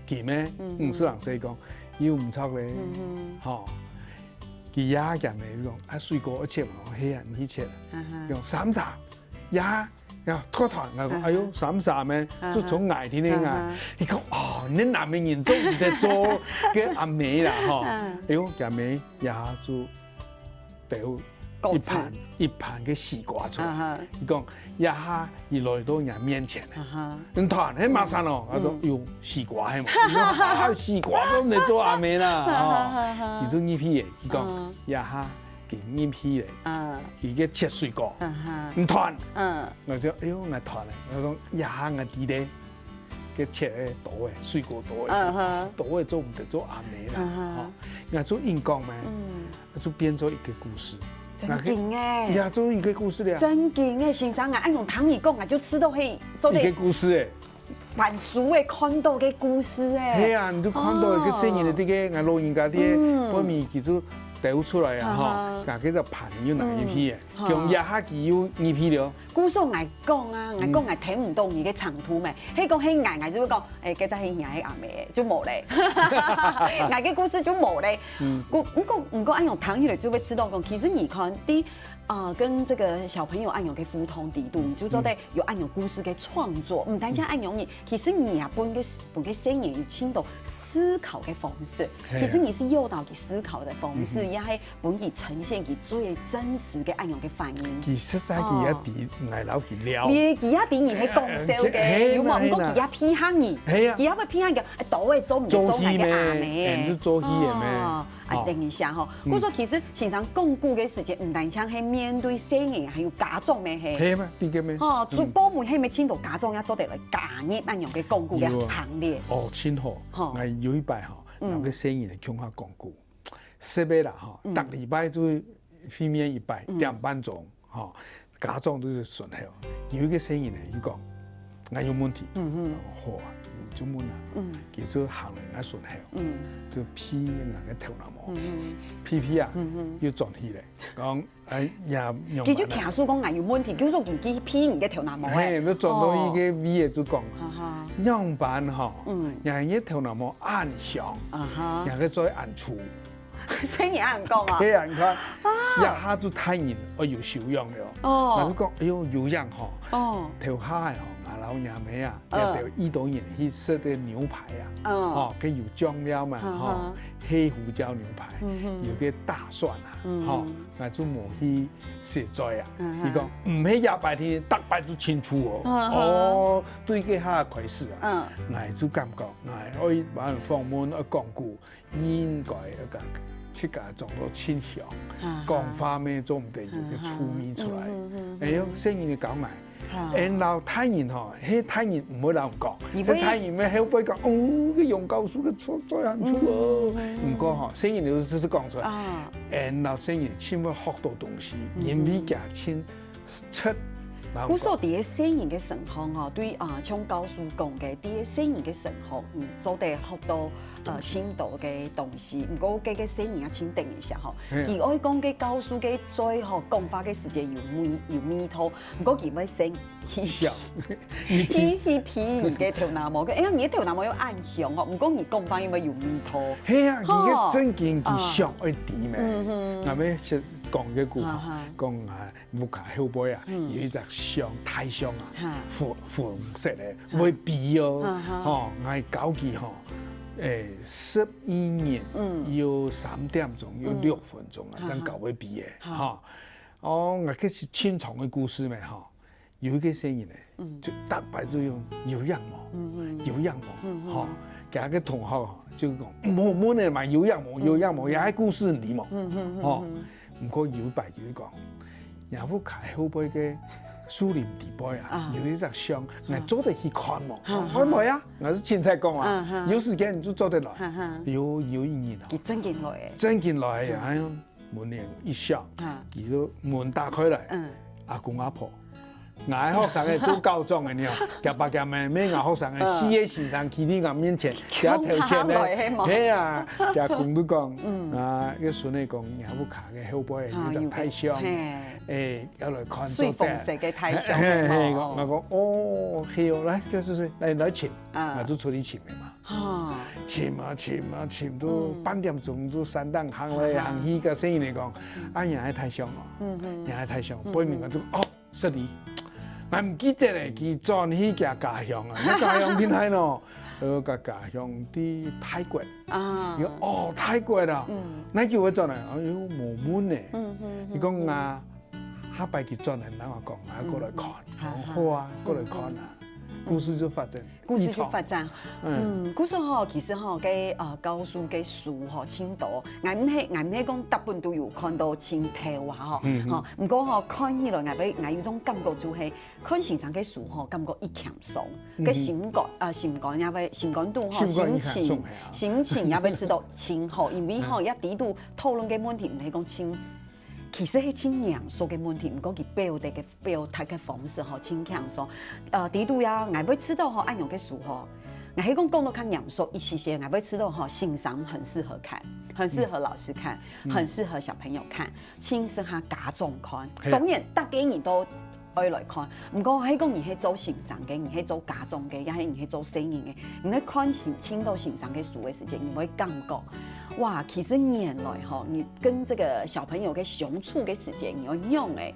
緊咩？」嗯哼。五十零歲講：「又毋著咧。」嗯哼。吼，佢這下厥姆就講：「啊，水果愛切無？」「係啊，你去切。」嗯哼。講：「三儕。」 呀，呀，脫斷，𠊎講：「嗯哼。哎喲，三儕咩？」嗯哼。就從𠊎天天啊。嗯哼。佢講：「哦，你男个人做毋得做該阿姆啦，吼。」嗯。哎喲，厥姆這下就兜一盤，各自。一盤个西瓜出來。嗯哼。佢講：「這下佢來到若面前咧。」嗯哼。「你斷，係麼儕哦？」𠊎講：嗯。「喲，西瓜係無？」佢講：「啊，西瓜做毋得做阿姆啦，吼。」嗯哼。佢就入去咧，佢講：嗯。「這下 佢入去咧，啊。佢个切水果，啊哈。毋斷。」嗯。𠊎就：「哎喲，𠊎斷咧。」𠊎講：「這下𠊎知咧，該切个刀仔，水果刀仔，嗯哼。刀仔做毋得做阿姆啦。」嗯哼。吼，𠊎就硬講咩，嗯。就變做一個故事。真緊欸。也做一個故事了。真緊欸，先生啊，恁樣聽你講啊，就知道係做得一個故事欸。 凡事會看到个故事欸。係啊，你就看到一個細人仔，哦。這個，𠊎老人家這個，嗯。背尾佢就兜出來啊，吼，啊哈。該個盤又拿入去欸，嗯。講這下佢又入去了。故所𠊎講啊，𠊎講𠊎聽毋到你个長途咩，係講係𠊎，𠊎就會講，欸，該隻係若个阿姆欸，就無咧。𠊎个故事就無咧。嗯。故，毋過，毋過恁樣聽起來就會知道講，其實你看，在 啊，跟這個小朋友恁樣个互動底肚，你就做得有恁樣故事个創作。毋單淨恁樣，你其實你也分个，分个細人有盡多思考个方式。係啊。其實你係誘導佢思考个方式，嗯哼。也係分佢呈現佢最真實个恁樣个反應。佢實在佢也知，哦。𠊎摎佢尞。你，佢也知你係講笑个，呃，係，有無？係啊，毋過佢也配合你，係啊。佢也會配合你，欸，到底做毋做做戲个阿姆？欸，就做戲个咩？哦。 啊，哦。等一下吼，嗯。故所其實先生講古个時節，毋單淨係面對細人，還有家長咩係？係嘛，畢竟咩？吼，嗯。做保姆係毋係盡多家長也做得來加入恁樣个講古个行列？有啊。哦，盡好。吼。𠊎有一擺吼，嗯。摎該細人仔共下講古，設備啦吼，嗯。逐禮拜就會會面一擺，嗯。點半鐘。 吼，家長都係順候。有一個細人仔，佢講：「𠊎有問題。」嗯哼。好啊，你就問啊。嗯。佢就行來𠊎順候，嗯。就鼻𠊎个頭那毛，嗯哼。鼻鼻啊，嗯哼。又轉去咧，講：「哎呀，仰般啊？」佢就聽說講𠊎有問題，就說佢，佢鼻你个頭那毛欸。嘿，就轉到一個位仔就講：哦。哈哈。「仰般吼，嗯。𠊎个頭那毛恁香，啊哈。𠊎个嘴恁粗。」 所以你恁樣講啊？係啊，你看，啊。這下就大人愛有修養了。哦。𠊎就講：「哎喲，有影吼。」哦。頭下仔吼，𠊎摎若姆啊，嗯。也兜一多人去食个牛排啊，嗯。吼，該有醬料嘛，嗯哼。吼，黑胡椒牛排，有个大蒜啊，吼，𠊎就無去食罪啊。佢講毋係這擺天，逐擺都清楚哦。哦，對該下開始啊，𠊎就感覺，𠊎愛幫人訪問，愛講古，應該愛自家裝到盡香，講話咩做毋得有个趣味出來。哎喲，細人仔教𠊎。 然後大人吼，係大人毋會摎人講，該大人咩後背講，哦，該楊教授个做做很出哦。毋過吼，細人就係講出來，然後細人盡會學到東西，因為佢盡出。故所在个細人个身上吼，對啊，像教授講个，在个細人个身上，嗯，做得學到呃盡多个東西。毋過該个細人也請等一下吼，佢愛講个教授个嘴吼，講話个時節有味有味道，毋過佢會先 去想，去去鼻你个頭那毛，哎呀，你个頭那毛又恁香哦，毋過你講話又有味道。係啊，佢个正經佢想愛知咩？𠊎們先講个古吼，講啊，屋下後背啊，有一隻象，大象啊，粉粉色个，會飛哦，吼，𠊎搞佢吼，誒，十一年，有三點鐘，有六分鐘啊，正搞會飛个，吼。哦，𠊎該係盡長个故事咩，吼。 有一个細人呢，就逐擺就用有影無，有影無，吼，佢个同學就講，無問个嘛，有影無，有影無，也係故事裡無，吼。毋過有一擺佢講，若屋下後背个樹林底背啊，有一隻象，𠊎做得去看無？哦，無啊，𠊎就凊彩講啊，有時間你就做得來。有有一日哦，佢正經來誒，正經來誒，哎喲， 門簾一響，佢就門打開來，阿公阿婆，𠊎个學生个做校長个呢，佢爸佢姆，乜𠊎學生个，四个先生企在𠊎面前，佢頭前呢，係啊，佢阿公就講，啊，个孫仔講，若屋下个後背有一隻大象，誒，愛來看做得。水紅色个大象，係無？𠊎講，哦，係哦，來，來，來，來，來，請，啊，就出去請个嘛。 哈，尋啊尋啊尋，都半點鐘就山頂行來行去，个細人仔講，啊，若係大象哦，若係大象，背面个就哦，失禮，𠊎毋記得咧，佢轉去佢家鄉啊，佢家鄉去哪呢？呃，佢家鄉在泰國，啊，哦，泰國啊，哪久會轉來？哎喲，無問呢，佢講啊，下擺佢轉來，同𠊎講，𠊎過來看，講好啊，過來看啊，故事就發展。 故事就發展。嗯，故事吼，其實吼，該呃教授个書吼，盡多。𠊎毋係𠊎毋係講逐本都有看到盡透啊吼，吼。毋過吼，看起來𠊎會𠊎有種感覺就係，看先生个書吼，感覺一輕鬆，个心肝呃心肝也會心肝肚吼，心情心情也會知道盡好，因為吼，也底肚討論个問題毋係講盡 其實係盡嚴肅个問題，毋過佢表達个表達个方式吼，盡輕鬆。呃，底肚呀，𠊎會知道吼，恁樣个書吼，𠊎係講講到較嚴肅一些些，𠊎會知道吼，先生很適合看，很適合老師看，很適合小朋友看，盡適合家長看。當然，逐個人都 愛來看。毋過係講你係做先生个，你係做家長个，也係你係做細人个，你愛看先，盡多先生个書个時節，你會感覺，哇，其實原來吼，你跟這個小朋友个相處个時節，你愛仰仔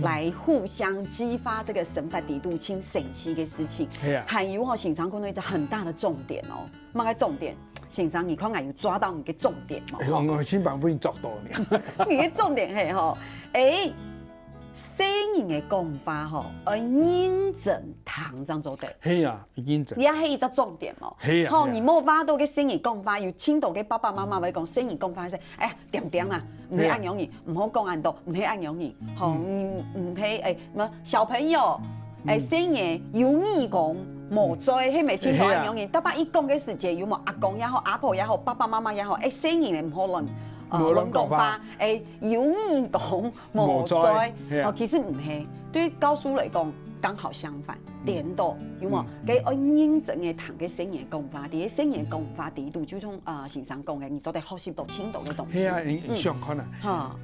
來互相激發這個生活裡肚盡神奇个事情。係啊。還有吼，先生講到一個很大的重點哦，麼个重點？先生，你看𠊎有抓到你个重點無？哎喲，𠊎先幫你捉到呢。你个重點係吼，誒， 細人个講話吼，愛認真聽正做得。係啊，認真。這係一隻重點哦。係啊，吼，係啊。你無法度个細人講話，有盡多个爸爸媽媽會講，細人講話係，哎呀，恬恬啦，毋係恁樣个，毋好講恁多，毋係恁樣个，吼，你毋係，哎，麼，小朋友，哎，細人有耳公無嘴，係無盡多恁樣个。逐擺一講个時節，有無阿公也好，阿婆也好，爸爸媽媽也好，哎，細人呢，毋好亂，呃，亂講話，哎，有耳公 無嘴，係啊。哦，其實毋係，對於教授來講，剛好相反，顛倒，有無？該愛認真个聽个細人講話，在个細人講話裡肚，就像啊先生講个，你做得學習到盡多个東西。係啊，你你想看啊，哈，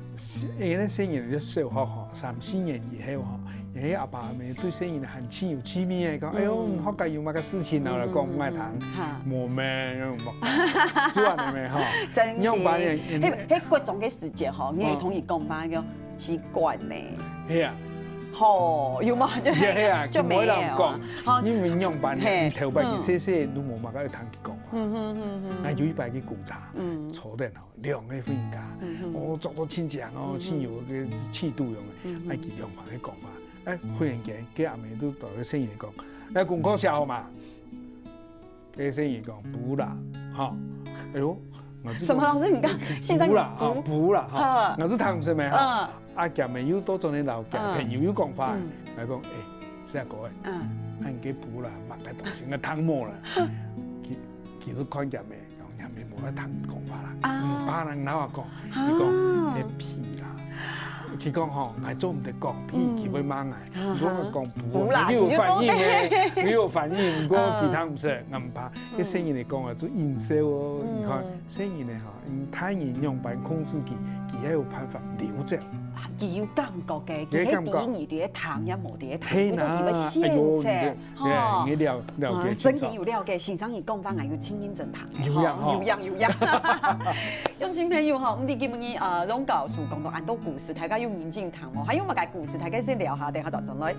因為細人就小學吼，三四年以後吼，因為阿爸阿姆對細人還盡有趣味个，講，哎喲，你學校有麼个事情啊，來講𠊎聽，哈，無咩，無，就恁樣咩吼，真个，仰般呢？係係國中个時節吼，你會同佢講話个。 奇怪呢。係啊，吼，有無？就係，係啊，就無人講。好，因為仰般呢？嘿，頭擺佢細細都無麼个愛聽佢講話。嗯哼，嗯哼。啊，有一擺佢觀察，嗯，坐等吼，兩個婦人家，嗯哼，哦，坐到親像哦，嗯哼，親像个氣度樣个，嗯哼，啊，佢兩個在講話。哎，忽然間，佢阿姆就對个細人講：「哎，功課寫好嘛？」 該細人講：「補啦，哈。」哎喲，𠊎就講：「什麼老師？你講，先生講：「補啦，哈，補啦，哈。」𠊎就聽毋識咩，哈。嗯。啊，佢姆又倒轉來摎佢朋友又講話，嗯。來講：「哎，細阿哥，哎，嗯。啊，你該補啦，麼个東西，𠊎聽無啦。」佢，佢就看佢姆，講：「你姆無愛聽講話啦，啊。」嗯，爸人摎𠊎講，佢講：啊。「該屁啦。」佢講吼，𠊎做毋得講屁，嗯。佢會罵𠊎。 佢講講補，補啦，佢有反應呢，佢有反應，毋過其他毋識，𠊎毋怕。嗯。該細人仔講啊，就應笑哦。嗯。你看，細人仔吼，嗯，大人仰般控制佢，佢也有辦法扭轉。啊，佢有感覺个，佢有感覺。佢係第一，佢在聽也無在聽，係啦，故所佢會現切，哎喲，你這，吼。哎，你了，了解清楚。啊，真个有了解，先生你講話，𠊎有真認真聽。有影吼。哦，有影，有影。鄉親朋友吼，毋知今晡日，呃，龍教授講到恁多故事，大家有認真聽無？還有麼个故事，大家先尞下，等下再轉來。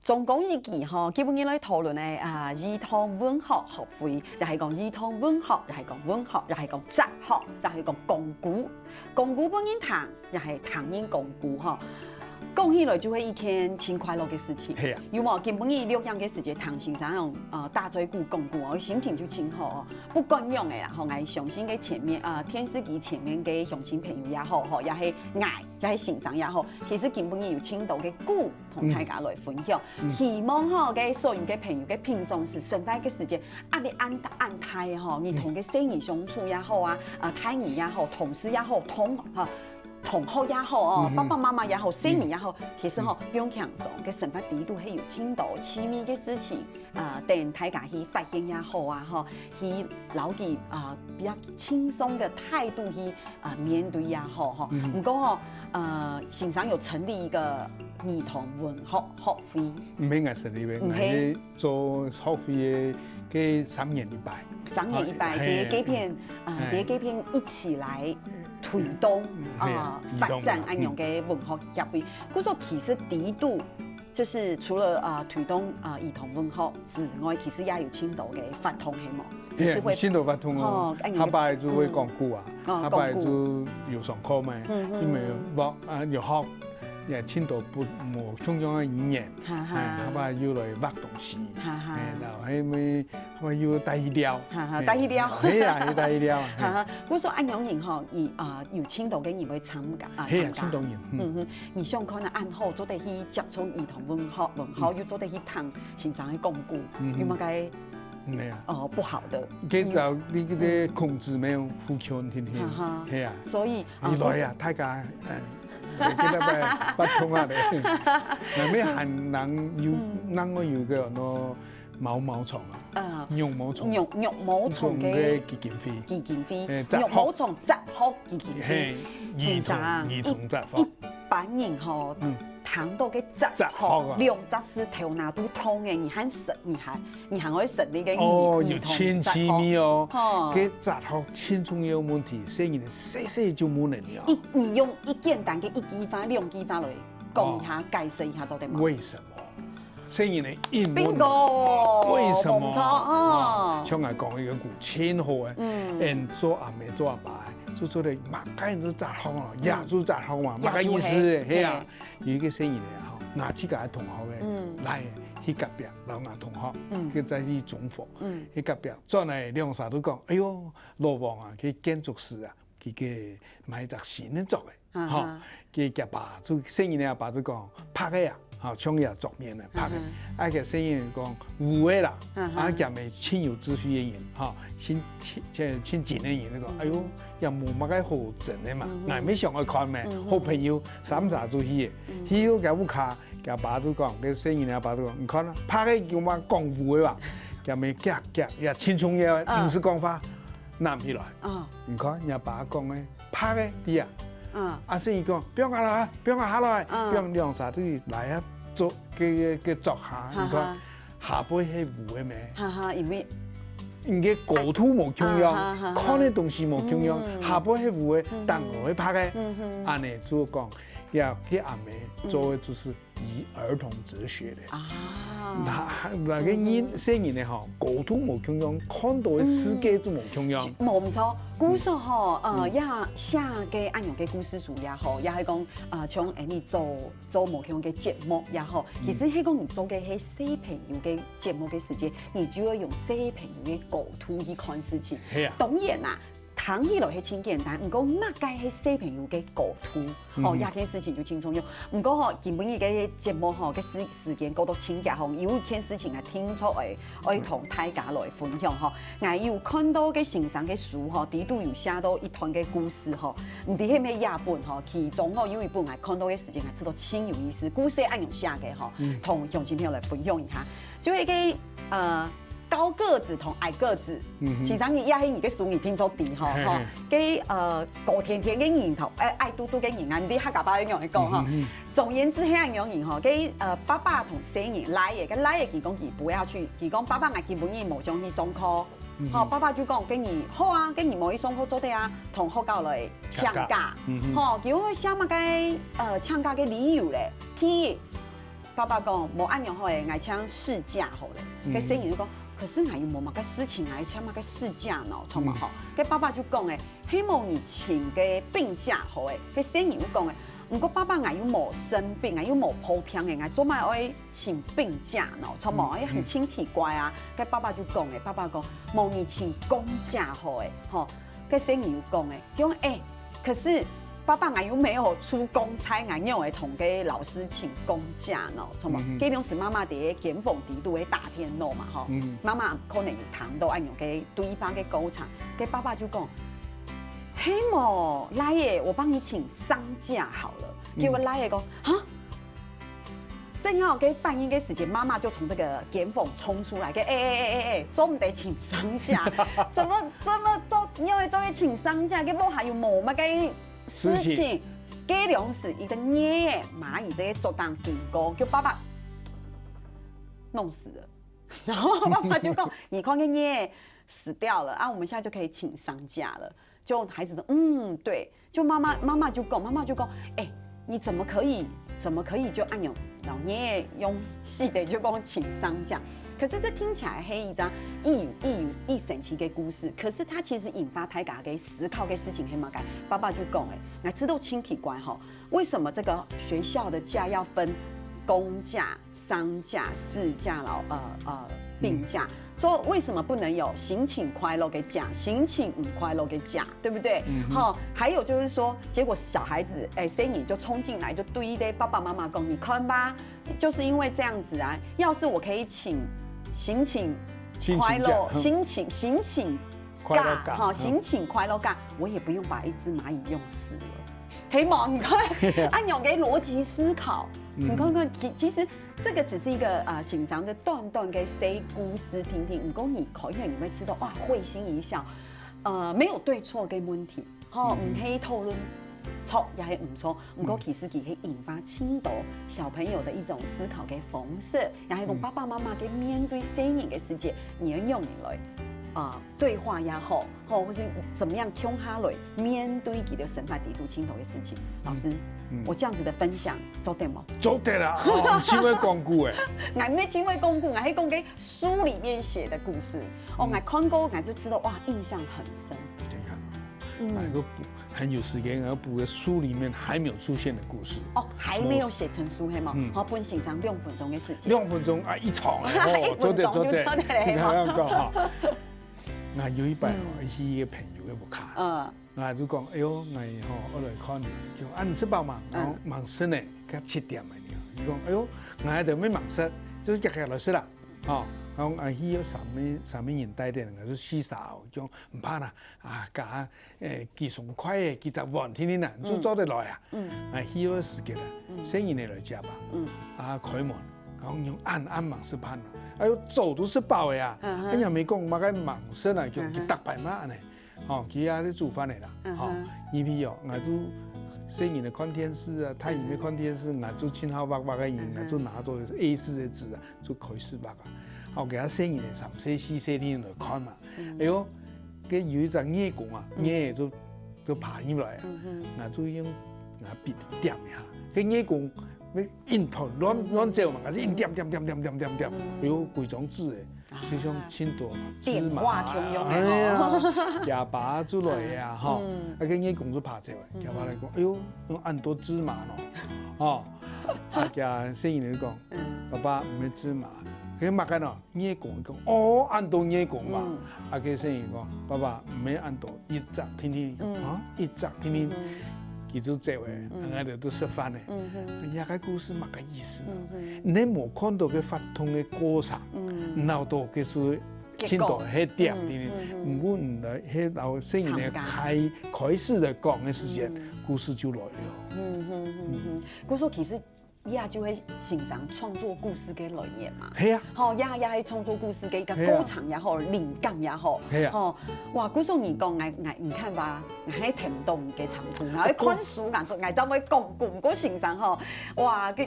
總講一句吼，今晡日來討論个，啊，兒童文學學會，也係講兒童文學，也係講文學，也係講哲學，也係講講古。講古分人聽，也係聽人講古吼。講起來就係一件真快樂个事情。係啊。有無？今晡日錄影个時節，聽先生用，呃，打嘴鼓講古哦，心情就真好哦。不管樣个啦，吼，𠊎相信个前面，呃，電視機前面个鄉親朋友也好，吼，也係𠊎，也係先生也好，其實今晡日有真多个古 同大家來分享。嗯。希望吼，該所有个朋友个平常時生活个時節，壓力恁大恁大吼，你同个細人相處也好啊，啊，大人也好，同事也好，同，哈，同學也好哦，嗯哼。爸爸媽媽也好，細人也好，其實吼，嗯。放輕鬆，个生活裡肚係有真多趣味个事情，啊，等大家去發現也好啊，吼，去摎佢，啊，比較輕鬆个態度去 啊，面對也好，吼。嗯。毋過吼，呃，先生有成立一個兒童文學學會。毋係𠊎成立个，毋係。𠊎係做學會个，个三年一擺。三年一擺，啊，係，在該片，啊，係。在該片一起來推動，嗯，係啊，啊，兒童文學。發展恁樣个文學協會。故所其實裡肚 就是除了，呃，推動，呃，兒童文學之外，其實也有真多个活動，係無？係，也是會，有真多活動哦。哦，恁樣个，下擺就會講古啊，嗯。哦，下擺就有上課嘛，講古。嗯，嗯，因為嗯。畫，啊，有學，也真多不，無共樣个語言，哈哈。哎，下擺又來畫東西，哈哈。哎，然後還有 𠊎又帶去尞。哈哈，嘿，帶去尞。係啊，又帶去尞，嘿。哈哈，故所恁樣人吼，你，啊，有真多个人會參加，啊，係啊，參加。真多人，嗯。嗯哼，你想看啊，恁好，做得去接觸兒童文學，文學，嗯。又做得去聽先生个講古，嗯哼。有麼个，嗯，係啊。哦，不好的？該就你該个控制無有附近，天天。哈哈。係啊。所以，啊，你來啊，故所大家，嗯，今日拜，拜通啊咧。那邊還能有，嗯。能夠有个喏， 毛毛蟲啊，呃，肉毛蟲。肉，肉毛蟲个基金會。基金會，欸，肉毛蟲哲學基金會。嘿，兒童，先生，兒童哲學。一，一般人吼，嗯。聽到个哲學，哲學啊。兩隻字頭那肚痛个，你還神，你還，你還會神那个兒，哦，有兒童哲學。真趣味哦。吼。該哲學真重要个問題，細人仔細細就問了。一，你用一簡單个一句話、兩句話來講一下，哦。解釋一下，做得嗎？為什麼？ 細人仔一問，Bingo！為什麼？無錯，哦。啊，像𠊎講一个古真好个，嗯。俺做阿姆做阿爸个，就做得麼个人做哲學哦，嗯。也做哲學嘛，麼个意思？也就係，係啊，嘿。有一个細人仔吼，𠊎自家个同學个，嗯。來去隔壁，摎𠊎同學，嗯。佢在去中和，嗯。去隔壁，轉來兩儕都講，哎喲，老王啊，佢建築師啊，佢个買隻新个桌个。 啊哈。吼，佢，佢阿爸就，細人仔阿爸就講，白个啊，吼，像佢桌面啊，白个。啊哈。啊，佢細人講，烏个啦，啊哈。啊，佢乜真有智慧个人，吼，真，真，真，真精个人，佢講，嗯。哎喲，也無麼个好爭个嘛，嗯哼。𠊎乜想愛看咩，嗯哼。好朋友，三儕就去个，嗯。去到佢屋下，佢阿爸就講，該細人仔阿爸就講，你看啊，白个佢嘛講烏个吧，佢乜遽遽，也真重要个，啊。毋使講話。攬起來。啊，你看，若爸講个，拍个，對啊。啊，細人講，放下來，放下來，放兩三滴來啊，坐，个，个，个坐下，你看，下背係烏个咩？哈哈，因為你个高度無共樣，啊，哈，哈，哈。看个東西無共樣，下背係烏个，頂高係白个，恁呢就講，呀，佢阿姆做个就係 以兒童哲學的。啊。那，那个人，細人呢吼，高度無共樣，看到个世界就無共樣。無毋著，故所吼，呃，也寫个恁樣个故事書也好，也係講，呃，像恁呢做，做無共个節目也好，其實係講你做个係細朋友个節目个時節，你就愛用細朋友个高度去看事情。係啊。當然啦， 聽起來係盡簡單，毋過麼个係細朋友个高度？哦，這件事情就盡重要。毋過吼，今晡日个節目吼，个時，時間過到盡遽吼，有一件事情啊，定著愛，愛同大家來分享吼。𠊎有看到个先生个書吼，裡肚有寫到一段个故事吼，毋知係毋係這本吼，其中吼有一本𠊎看到个時間，𠊎覺得盡有意思，故事恁樣寫个吼，同鄉親朋友來分享一下。就係个，呃， 高個子同矮個子，先生你也係你个書你定著知吼，吼，个，呃，高天天个人頭，呃，矮嘟嘟个人啊，毋知客家話愛仰般講吼。總言之，係恁樣人吼，个，呃，爸爸同細人，倈仔，个倈仔佢講佢毋愛去，佢講爸爸，𠊎今晡日無想去上課，吼，爸爸就講，該你好啊，該你無去上課做得啊，同學校來請假，吼，佢會寫麼个，呃，請假个理由咧？第一， 爸爸講，無恁樣好欸，𠊎請事假好了。該細人就講，可是𠊎又無麼个事情，𠊎請麼个事假呢？著無吼？該爸爸就講欸，係無你請个病假好欸。該細人又講欸，毋過爸爸，𠊎又無生病，𠊎又無破病欸，𠊎做麼个愛請病假呢？著無？欸，很盡奇怪啊。該爸爸就講欸，爸爸講，無你請公假好欸，吼。 該細人又講欸，講欸，可是爸爸，𠊎又沒有出公差，𠊎仰會同該老師請公假呢？著無？該當時媽媽在間房裡肚仔打電腦嘛，吼，媽媽可能有聽到恁樣个對話个過程，該爸爸就講，係無，倈仔，我幫你請喪假好了。結果倈仔講，哈？ 正要該反應个時間，媽媽就從這個間房衝出來，講：「欸欸欸欸欸，做毋得請喪假，怎麼怎麼做，因為做得請喪假，該屋下又無麼个事情。」該當時一個月，螞蟻在該桌頂經過，就爸爸弄死了。然後爸爸就講：「你看該月死掉了啊，我們現在就可以請喪假了。」就孩子說：「嗯，對。」 就媽媽，媽媽就講，媽媽就講：「欸，你怎麼可以，怎麼可以就恁樣，老爺用死个就講請喪假？」可是這聽起來係一張異，異，異神奇个故事，可是它其實引發大家个思考个事情係麼个？爸爸就講：「欸，𠊎知道盡奇怪吼，為什麼這個學校的假要分公假、喪假、事假、老，呃，呃，病假？」 說為什麼不能有心情快樂个假，心情毋快樂个假，對不對？吼，還有就是說，結果小孩子，欸，細人就衝進來，就對該爸爸媽媽講：「你看吧，就是因為這樣子啊，要是我可以請心情快樂，心情假，嗯。心情，心情快樂假，哈，嗯。心情快樂假，我也不用把一隻螞蟻用死了。」係無？你看，恁樣个邏輯思考，你看看，其，其實 這個只是一個，呃，欣賞的短短个小故事聽聽，毋過你看了你會知道，哇，會心一笑。呃，沒有對錯个問題，吼，毋係討論著也係毋著，毋過其實佢係引發盡多小朋友的一種思考个方式，也係講爸爸媽媽个面對細人个時節，你愛用來，啊，對話也好， 吼，或是怎麼樣共下來面對佢个生活裡肚盡多个事情。老師，嗯。我這樣子的分享做得無？做得啦，哦，盡會講古欸。𠊎毋係盡會講古，𠊎係講該書裡面寫的故事。哦，嗯。𠊎看過，𠊎就知道，哇，印象很深。對啊，嗯。哎，我補，還有時間，我補個書裡面還沒有出現的故事。哦，還沒有寫成書，係無？嗯。好，分先生兩分鐘个時間。兩分鐘啊，一場欸，哦，一分鐘就做得，做得。做得了。你看，恁樣講哈。 𠊎有一擺吼，嗯。去一個朋友个屋下，嗯。𠊎就講：「哎喲，𠊎吼，愛來看你。」佢講：「啊，你食飽吂？」嗯。然後吂食呢，該七點了呢。佢講：「哎喲，𠊎兜乜吂食，就遽遽來食啦。」吼，然後𠊎去，三個，三個人帶等，𠊎就四儕哦，佢講：「毋怕啦，啊，加，欸，幾雙筷仔，幾隻碗，定定啦，你就做得來啊。」嗯。𠊎去个時間啊，嗯。細人仔來接啊，嗯。啊，開門，然後講：「恁暗吂食飯啊？」「哎喲，早都食飽了啊。」嗯哼。哎呀，無講麼个吂食啊，叫佢逐擺嘛恁呢。嗯哼。吼，佢也係煮飯个啦，吼，因為哦，𠊎就細人仔看電視啊，大人仔看電視，𠊎就盡好畫畫个人，𠊎就拿著A四个紙啊，就開始畫啊。吼，佢細人仔三四歲定定來看嘛，哎喲，該有一隻耳公啊，耳仔就就爬入來啊，𠊎就用𠊎筆點一下，該耳公 該印堂亂亂走嘛，還係印點點點點點點點，有幾張紙誒，就像盡多芝麻，電話共樣个吼。哎呀，佢爸就來啊吼，啊，該耳公就爬走誒，佢爸來講，哎喲，有恁多芝麻咯，吼，啊，佢細人就講，爸爸毋係芝麻，該麼个喏？ 耳公，佢講，哦，恁多耳公嘛。啊，該細人講，爸爸，毋係恁多，一隻定定。啊，一隻定定，佢就走誒，𠊎兜就食飯誒。哎呀，該故事麼个意思啊？你無看到該發動个過程，你恅到該係盡多係點定定。毋過你來係摎細人仔開開始來講个時間，故事就來了。嗯哼哼哼，故事其實 也就係先生創作故事个來源嘛。係啊。吼，也也係創作故事个一個過程也好，靈感也好。係啊。吼，哇，故所你講，𠊎𠊎你看吧，𠊎還聽到你个長度，然後看書，𠊎說𠊎正會講古，毋過先生吼，哇，个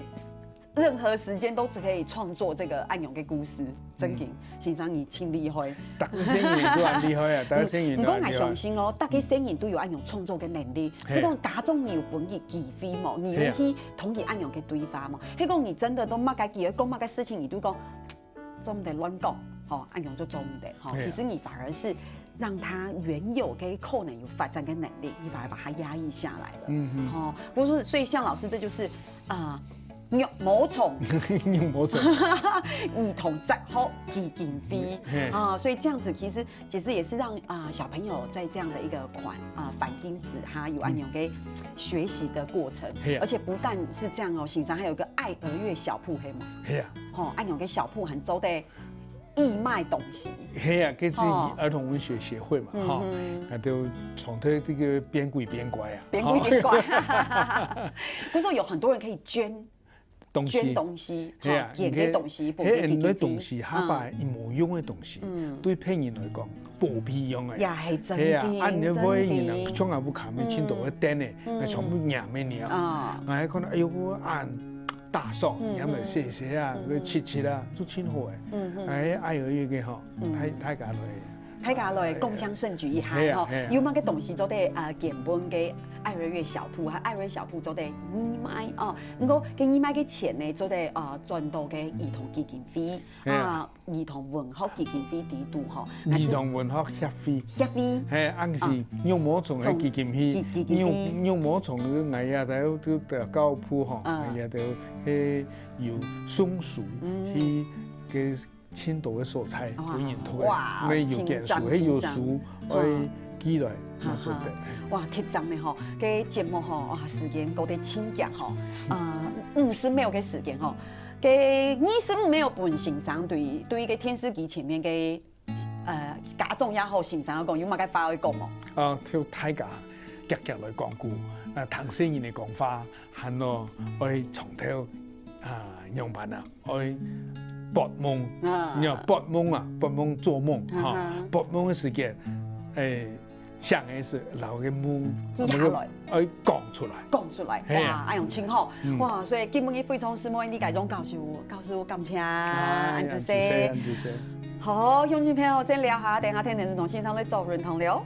任何時間都可以創作這個恁樣个故事，真經，先生你盡厲害。 逐個細人都恁厲害啊，逐個細人都恁厲害。毋過𠊎相信哦，逐個細人都有恁樣創作个能力，係講家長你有分佢機會無？你有去同佢恁樣个對話無？係講你真的都麼个機會，講麼个事情，你都講做毋得亂講，吼，恁樣就做毋得，吼。其實你反而是讓他原有个可能有發展个能力，你反而把他壓抑下來了，吼。不是，所以像老師這就是啊， 肉毛蟲，肉毛蟲，兒童哲學基金會啊，所以這樣子其實其實也是讓啊小朋友在這樣的一個環啊環境之下有恁樣个學習的過程，而且不但是這樣哦，先生還有個愛兒樂小鋪，係嗎？係啊，吼，恁樣个小鋪還做得義賣東西，係啊，這係兒童文學協會嘛，吼，啊就從頭這個變鬼變怪啊，變鬼變怪，不是說有很多人可以捐。 東西，捐東西，係啊，吼，捐个東西，分个基金會，該東西，下擺一無用个東西，對別人來講，寶貝樣个，也係真个，係啊，恁樣會人啊，像𠊎屋下面盡多个凳仔，啊全部黏个黏，啊，𠊎還看到，哎喲，恁打掃，黏个細細啊，个漆漆啊，就盡好誒，哎，哎喲，一個吼，大大家來。 大家來共襄盛舉一下吼，係啊，係啊，有麼个東西做得啊，捐分个愛兒樂小鋪，還愛兒樂小鋪做得義賣哦。毋過，該義賣个錢呢，做得啊轉到个兒童基金會啊，兒童文學基金會底肚吼。兒童文學協會，協會，係，恁樣係肉毛蟲个基金會，基金會，肉肉毛蟲个𠊎也在都在教鋪吼，𠊎也在係有送書去个。 盡多个所在，分人讀个，哇，因為有件書，盡讚，係有書，盡讚，愛寄來，那做得。哇，忒讚了吼，該節目吼，哇，時間過得盡遽吼，啊，五十秒个時間吼，該二十五秒分先生對對該電視機前面个呃家長也好，先生也講，有麼个話愛講無？啊，就大家遽遽來講古，啊，聽細人个講話， 還有愛長透啊，仰般啊，愛發夢，啊，你看發夢啊，發夢做夢哈，發夢个時間，誒，想个係摎个夢，記下來，愛講出來，講出來，係啊，哇，恁樣盡好，哇，所以今晡日非常時務，你个鍾教授，教授感謝，恁仔細，恁仔細。好，鄉親朋友，先尞下，等下天天同先生來做運動了。